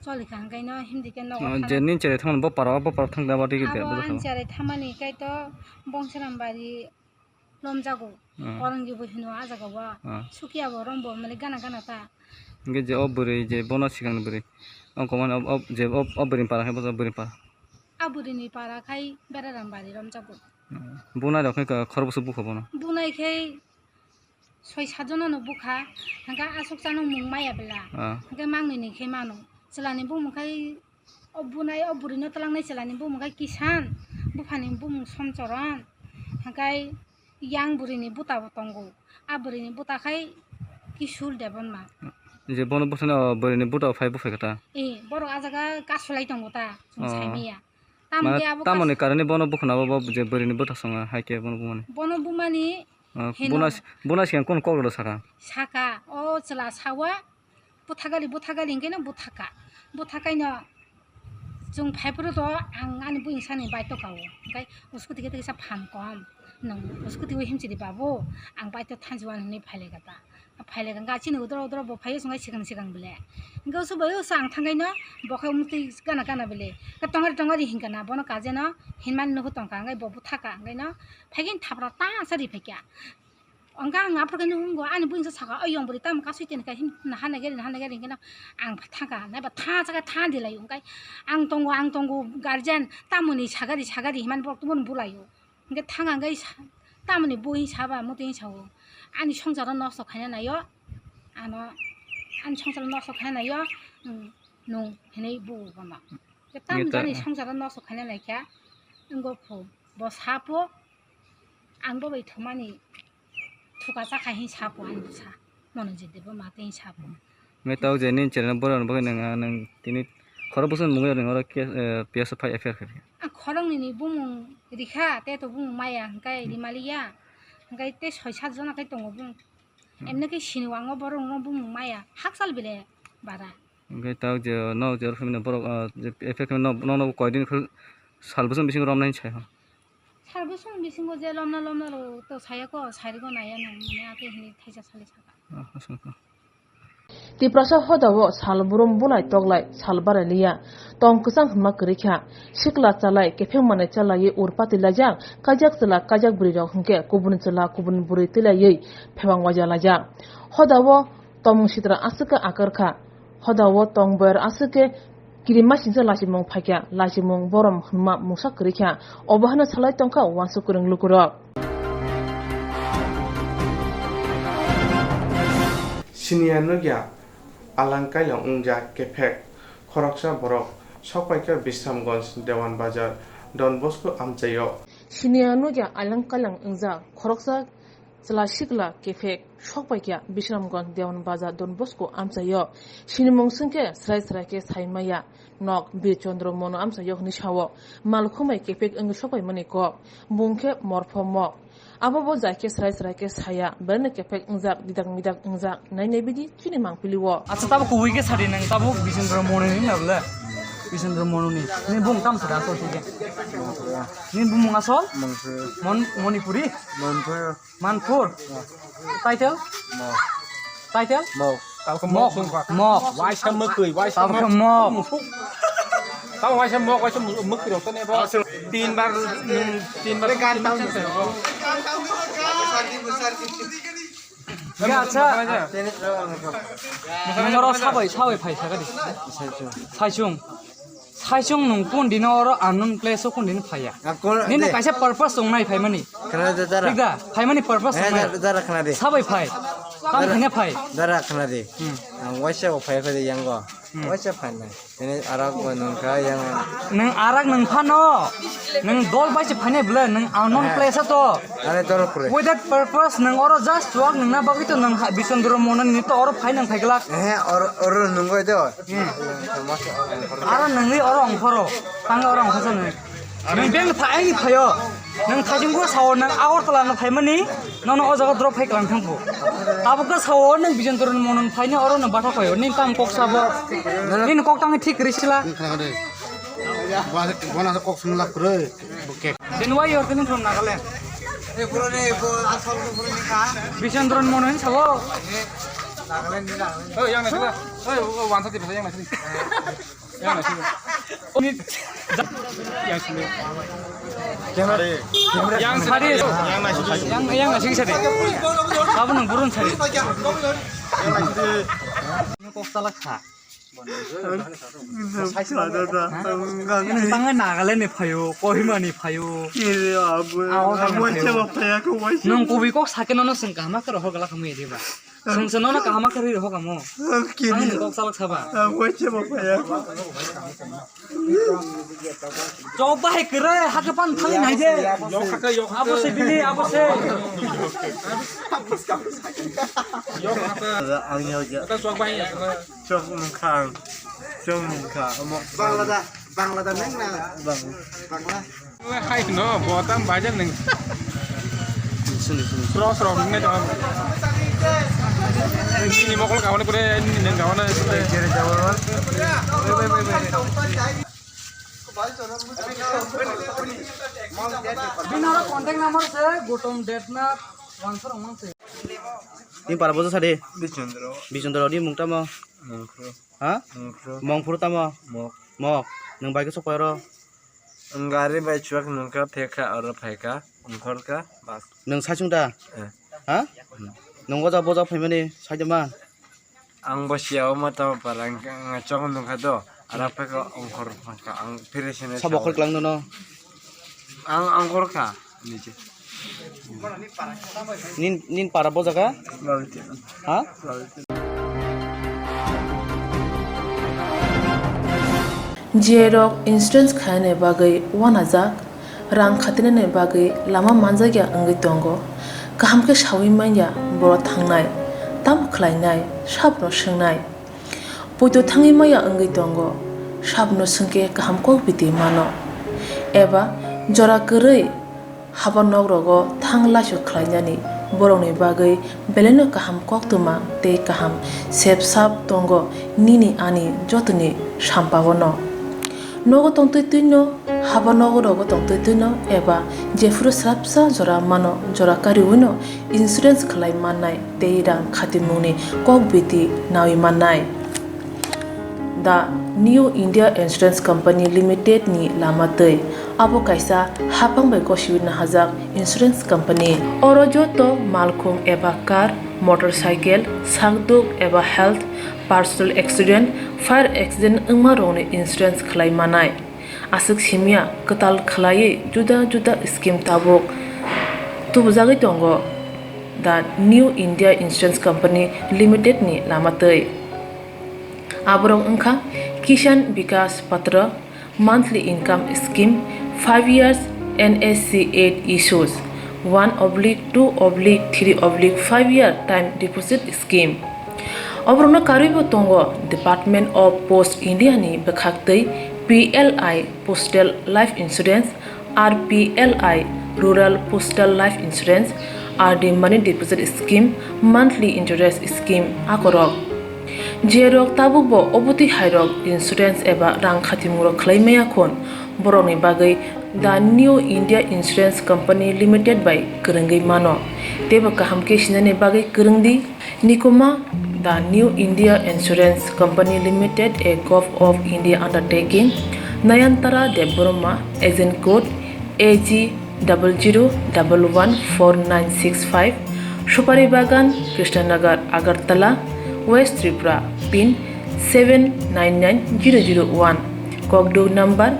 Cholikha hwnkhe no himdi khe nogo Ah, thang. Je nin cherai thangmani bo para, bo para thang da ba tigi de, Abo bo ani thang. Cherai thangmani kai to Bongsaram bari lomjago. Ah. Korongwi bo hino ah jaga o. Ah. Sukiya bo rombo mali gana gana ta. Hingke je o bwrwi je bono sikang ni bwrwi. O komani o, o, je o, o bwrwi ni para hai bo bwrwi para. A bwrwi ni para khai Beraram bari romjago. Hmm. Bunai rok khai khorokbwswk bukha bono. Bunai khai soi sat jona no bukha, hingke aswk chano mung maya bela. Ah. Hingke mangni ni khai mano. Chwla ni bumung khai o bunai, o bwrwi no twlangnai chwla ni bumung khai Kisan, bupha ni bumung Somchoron. Hingke yang bwrwi ni buta bo tongo. A bwrwi ni buta khai Kishul Debbarma. Je bono bwsano bwrwi ni buta bo phai buphai kha ta? Eh, borok ah jaga kasulai tongo ta, chwng Oh. Sai maya. Tamo Mane khe abo tamoni kas- karani bono bukhuna bo, bo je bwrwi ni buta songa hai khe bono bumani. Bono bumani Ah, heno. Buna, buna siyan kun kok rw saka? Saka, o chwla sawa, buthagali, buthagali hingke no buthaka. Buthakaino chwng phaiphuru to ang ani buingsani baito kao. Hingke uskoti khe kisa phan kom. Nung uskoti o himchiri babu, ang baito thanjiwan hinwi phailaika ta. Phailaika hingke chini udro udro bo phaiyo chwng sikang sikang bele. Hingke usu bai usu ang thangkaino bo khe mutwi gana gana bele. Ke tongari tongari hingka na bono kajeno hinmani nuhu tongka hingke bo buthaka hingkaino phaikhe thapra ta sa ri phaikya. Hingke ang aphuru khe nungo ani buingsani saka o yong bwrwi tamo kasui tini khe hin naha nagari naha nagari hingke no ang thangka naiba tha saka tha dilai hingke ang tongo ang tongo guardian tamoni sagari sagari hinmani borok tubun bulaio. Hingke thang ang khe sa-, tamoni bo hing saba, muti hing sao. Ani songsaro nosto khaina naio. Ano, ani songsaro nosto khaina naio. Nung, nung hinui bo bono. Hingke tam Hingke ta- jani songsaro nosto khaina naikha. Wngkha phu, bo sapo, ang bo bai thumani thuka chakha hing sapo ani bwsa. Mono je debo ma tei sabo. Hingke tao je nini chwraino borok ni bagwi nang, ah, nang tini khorok bwswk mungwi oro nang oro ke, eh, P S o phai F I R khe. Ang khorok nini bumung rikha, tei to bumung maya hingke rimaliya. Hingke tei soi sat jona khe tongo bumung. Hmm. Emne khe sini wango borok no bumung maya. Hakchal bile bara. Hingke tao je no je oro phimani borok, ah, je F I R khe no, no, no koi din khel sal bwswk bising romnai sai ho. Sal bwswk bisingo je lomna lomna rok to saya ko, sari go naya nang mane ate hini thaisa sali saka. Ah, aswk. Tiprasa hodao sal brum bulai toklai sal baraliya. Tong kwchang hwnma kwrwi kha. Sikla chalai kepheng manwi chalaiwi ur pati laijak. Kaijak chwla kaijak bwrwi rok hwnkhe kubun chwla kubun bwrwi twilaiwi phebang waja laijak. Hodao Tongmung sitra aswk khe akar kha. Hodao tong boyar aswk khe kirima singcha lachimung phaikha, lachimung borom hwnma mungsa kwrwi kha. Obo hano salai tongkha uansuk kwrwng lukurok. Siniya nukya alang kailang wngjak kephek khoroksa borok sokpaikha Bisramganj Dewan Bazar Don Bosco amchaio. Siniya nukya alang kailang wngjak khoroksa Chwla sikla kephek sokpaikha Bisramganj Dewan Bazar Don Bosco amchaio. Sinimung swngkhe srai srai khe saimaya nok Bir Chandra Mono amchaio hwnwi sao. Malkhumai kephek wngwi sokpaimani kok. Bungkhe morpho mok. Abobo jaikhe srai srai khe saya. Beleni kephek wngjak didak midak wngjak. Nainai bidi chini mangpilio. Acha tabuk kubui khe sadi nang tabuk Bisendra Mono ni na bole. Bisendra Mono ni. Ni bung tam sada asol thike. Ni bumung asol? Mon Manipuri? Manipur. Manpur. Title? Mok. Title? Mok. Mok. Mok. Waisa mokoi, waisa mok. Mok. Tamo waisa mok, waisa mokoi rok tane bo. Tin bar, hmm, tin bar, tin bar. Ya, acha. Nang oro sabai, sabai phai sakadi. Saichung. Saichung nung kun dino oro unknown place o kun dino phaiya. Nini kaisa purpose tongnai phaimani. Khna de dara. Thik da? Phaimani purpose tongnai. Dara khna de. Sabai phai. Kam khna phai. Dara khna de. Hmm. Ang waisa o phai phai de yango. Hmm. Waisa phai nai. Ini arak bo nung kha yang. Nung arak nung phano. Nung dol bai se phainai bwle, nung unknown place o to. Are dol kure. With that purpose nung oro just walk nung na bagwi to nung Bisondro Mono ni to oro phai nung phai glak. Eh, oro, oro nung bai do. Hmm. Aro nungwi oro ongkhoro, tangwi oro ongkhorsa nung. Nung beng pha-, aini phaio. Nung thajingbo sao nung Agartala no phaimani, nono o jaga drop khai klang thangbo. Tabukno sao nung Bijendrani mono phaini oro no batha phaio. Nini tamo kok sabo. Nini kok tangwi thik kwrwi sila. Bona kok sung lap kwrwi. Then why you are coming from Nagaland? Bisendron mono hin sabo. Oh, yang nasi lah. Oh, oh, wansa tiba yang nasi. Yang nasi. Ini yang sini. Yang sari. Yang nasi. Yang yang nasi sari. Apa nang burun sari? Yang nasi. Ini kok salah kah? Tangwi Nagaland ni phaio, Kohima ni phaio. Kiri abu, Awo abu phaio. Chebo phaya ko waisi. Nwng kubui kok sakhe nono swng kaham khe rohor gala khamwi diba. Swng se nono kaham khe ri rohor kamo. Kiri. Ang kok salak saba. Abu chebo phaya ko. Chok bahai kere, hake pan thangwi nai de. Yok hake, yok hake. Abo se bini, abo se. Yok hake. Ang yok ya. Kata chok bahai ya. Chok mungkha ang. Chok mungkha. Omo. Bangla da. Bangla da neng na. Bang. Bangla. Hai no, botam bajan neng. Sini, sini. Sro, sro, neng na. Ini mokol kawan kure, ini neng kawan kure. Jere jawal. Wait, wait, wait, wait. Bini aro contact number se, Gautam Debnath, Wangsarong mang se. Tin para bojo sadi. Bichondro. Bichondro ni mung tamo? Mungphru. Ha? Mungphru. Mungphru tamo? Mok. Mok. Nwng bai khe sok pai oro? Ang gari bai chuak nungkha, phekha, oro phaikha, ongkhorkha, bas. Nwng saichung da? Eh. Ha? Hmm. Nwng boja, boja phaimani saide man? Ang bo siya o ma tamo para, ang, ang chok nungkha do, ara phaikha, ongkhor phaikha, ang phiri sene. Sabo khol klang nono? Ang, ang khorkha. Nini, nini para bo jaga? Lalti. Ha? Lalti. J rok insurance khainani bagwi uanajak, rang khatinani bagwi lama manjakya wngwi tongo. Kaham khe saui manya borok thangnai, tamo khlainai, sabno swngnai. Poito thangwi maya wngwi tongo, sabno swngkhe kaham kok biti mano. Eba jora kwrwi haba nok rogo thang laisok khlainani borokni bagwi belaino kaham koktwma tei kaham sep sap tongo nini ani jotoni sampao no. Nogo tongtwi twino, haba nogo rogo tongtwi twino eba jephuru swrapsa jora mano, jora kariwino insurance khlai mannai tei rang khatimungni kok biti naui mannai. The New India Insurance Company Limited ni lama twi. Abo kaisa haphang bai gosiwi nahajak insurance company. Oro joto malkhung eba car, motorcycle, sakduk eba health, personal accident, fire accident wngma rokni insurance khlai manai. Aswk simya kwtal khlaiwi juda juda scheme tabuk tubujagwi tongo The New India Insurance Company Limited ni lama twi. Aborok wngkha Kisan Vikas Patra, monthly income scheme, five years N S C eight issues, one oblique two oblique three oblique five year time deposit scheme. Oborokno karwibo tongo Department of Post India ni bwkhaktwi P L I Postal Life Insurance, R P L I Rural Postal Life Insurance, R D Money Deposit Scheme, Monthly Interest Scheme akorok. Jerok tabukbo obotwi hairok insurance eba rang khatimungrok khlai maya khun, borokni bagwi The New India Insurance Company Limited bai kwrwngwi mano. Teibo kaham khe sinani bagwi kwrwng di. Nikuma, The New India Insurance Company Limited, a Govt of India undertaking, Nayantara Debbarma, agent code A G double zero double one four nine six five, Supari Bagan, Krishnanagar, Agartala, West Tripura, pin seven nine nine zero zero one, Kokduk number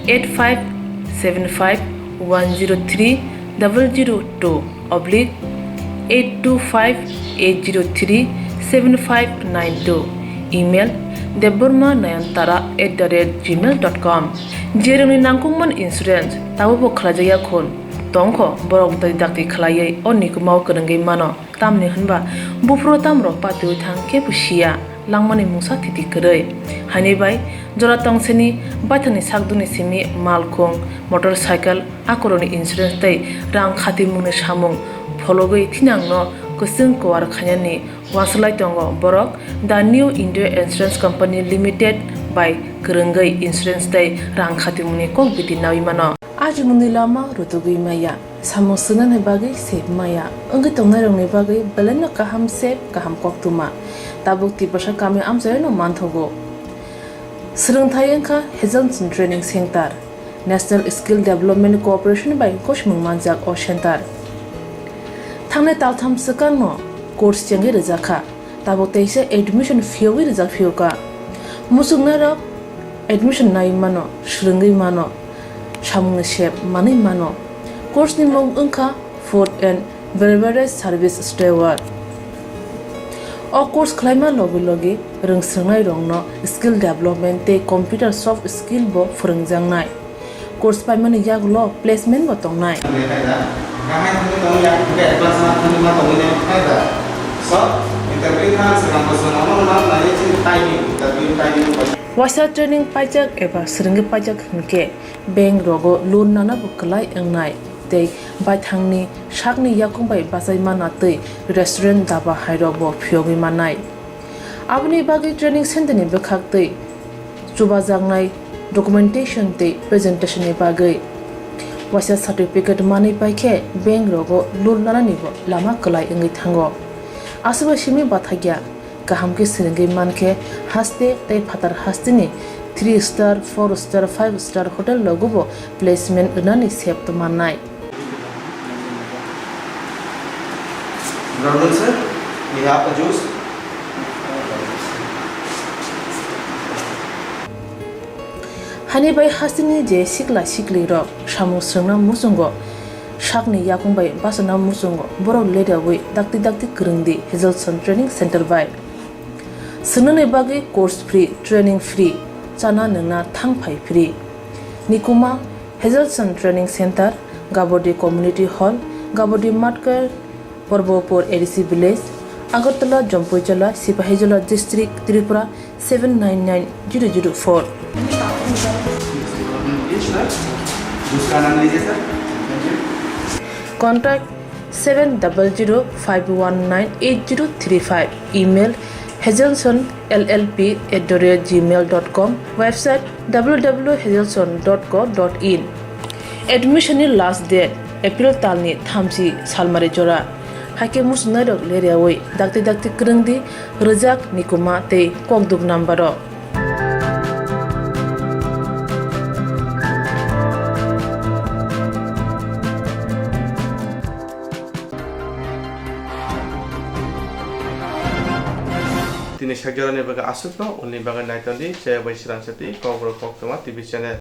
eight five seven five one zero three double zero two oblique eight two five eight zero three seven five nine two, email debbarma nayantara at the rate gmail dot com. Jerokni nangkukmani insurance tabukbo khlaijakya khun tongkho, borok bwtwi dakti khlaiwi o nikumao kwrwngwi mano. Tamni hwnba buphuru tamrok patiwi thang kebo siya, langmani mungsa thiti kwrwi. Haini bai jora tongseni baithangni sakdukni simi malkhung, motorcycle, akorokni insurance tei rang khatimungni samung phologwi thinangno kwchwng kuar khainani uansuk lai tongo borok The New India Insurance Company Limited bai kwrwngwi insurance tei rang khatimungni kok biti naui mano. Ajimungni lama rutugwi maya. Samung swngnani bagwi sep maya wngwi tongnairokni bagwi belaino kaham sep, kaham koktwma tabuk Tiprasa kami amchaino manthogo. Swrwngthai wngkha Hazelson Training Center, National Skill Development Corporation bai gosimung manjak o center. Thangnai taltham swkangno course chengwi rwjakha. Tabuk teisa admission phiyogwi rijak phiyokha. Muchungnairok admission naiwi mano, swrwngwi mano, samungni sep manwi mano. Course ni mung wngkha Food and Beverage Service Steward. O course khlaima logi logi rwngswrwngnairokno skill development tei computer soft skill bo phwrwngjaknai. Course paimani yagulo placement bo tongnai. Waisa training paijak eba swrwngwi paijak hinkhe bank rogo loan nana bo kwlai wngnai tei baithangni sakni yakung bai bachai mana tei restaurant daba hairok bo phiyogwi mannai. Aboni bagwi training center ni bwkhak tei chubajaknai documentation tei presentation ni bagwi waisa certificate manwi paikhe bank rogo loan nanani bo lama kwlai wngwi thango. Aswkbai simi bathakya kaham khe swrwngwi mankhe haste tei phatar hasteni three star, four star, five star hotel rogo bo placement rwnani sep tongmannai. Good afternoon, sir. We have a juice. Hani bai hasteni je sikla sikli rok samung swrwngna muchungo sakni yakung bai bachana muchungo borok leriawi dakti dakti kwrwngdi Hazelson Training Center bai. Swngnani bagwi course free, training free, chana nwngna thang phai free. Nikuma Hazelson Training Center, Gabodi Community Hall, Gabodi Matkar, Porbopur A D C Village, Agartala, Jampuijala, Sipahijola District, Tripura seven nine nine zero zero four. दूसरा नाम लीजिए sir. Contact seven double zero five one nine eight zero three five. Email hazelson L L P at the rate gmail dot com. Website W W W hazelson dot co dot in. Admission ni last date April talni thamchi salmari jora. Haikhe muchungnairok leriawi dakti dakti kwrwngdi rwjak nikuma tei kokduk number o. Tini sak jorani bagwi aswkno, uni bagwi naitokdi Chaya bai Sransati Kokborok Koktwma T V channel.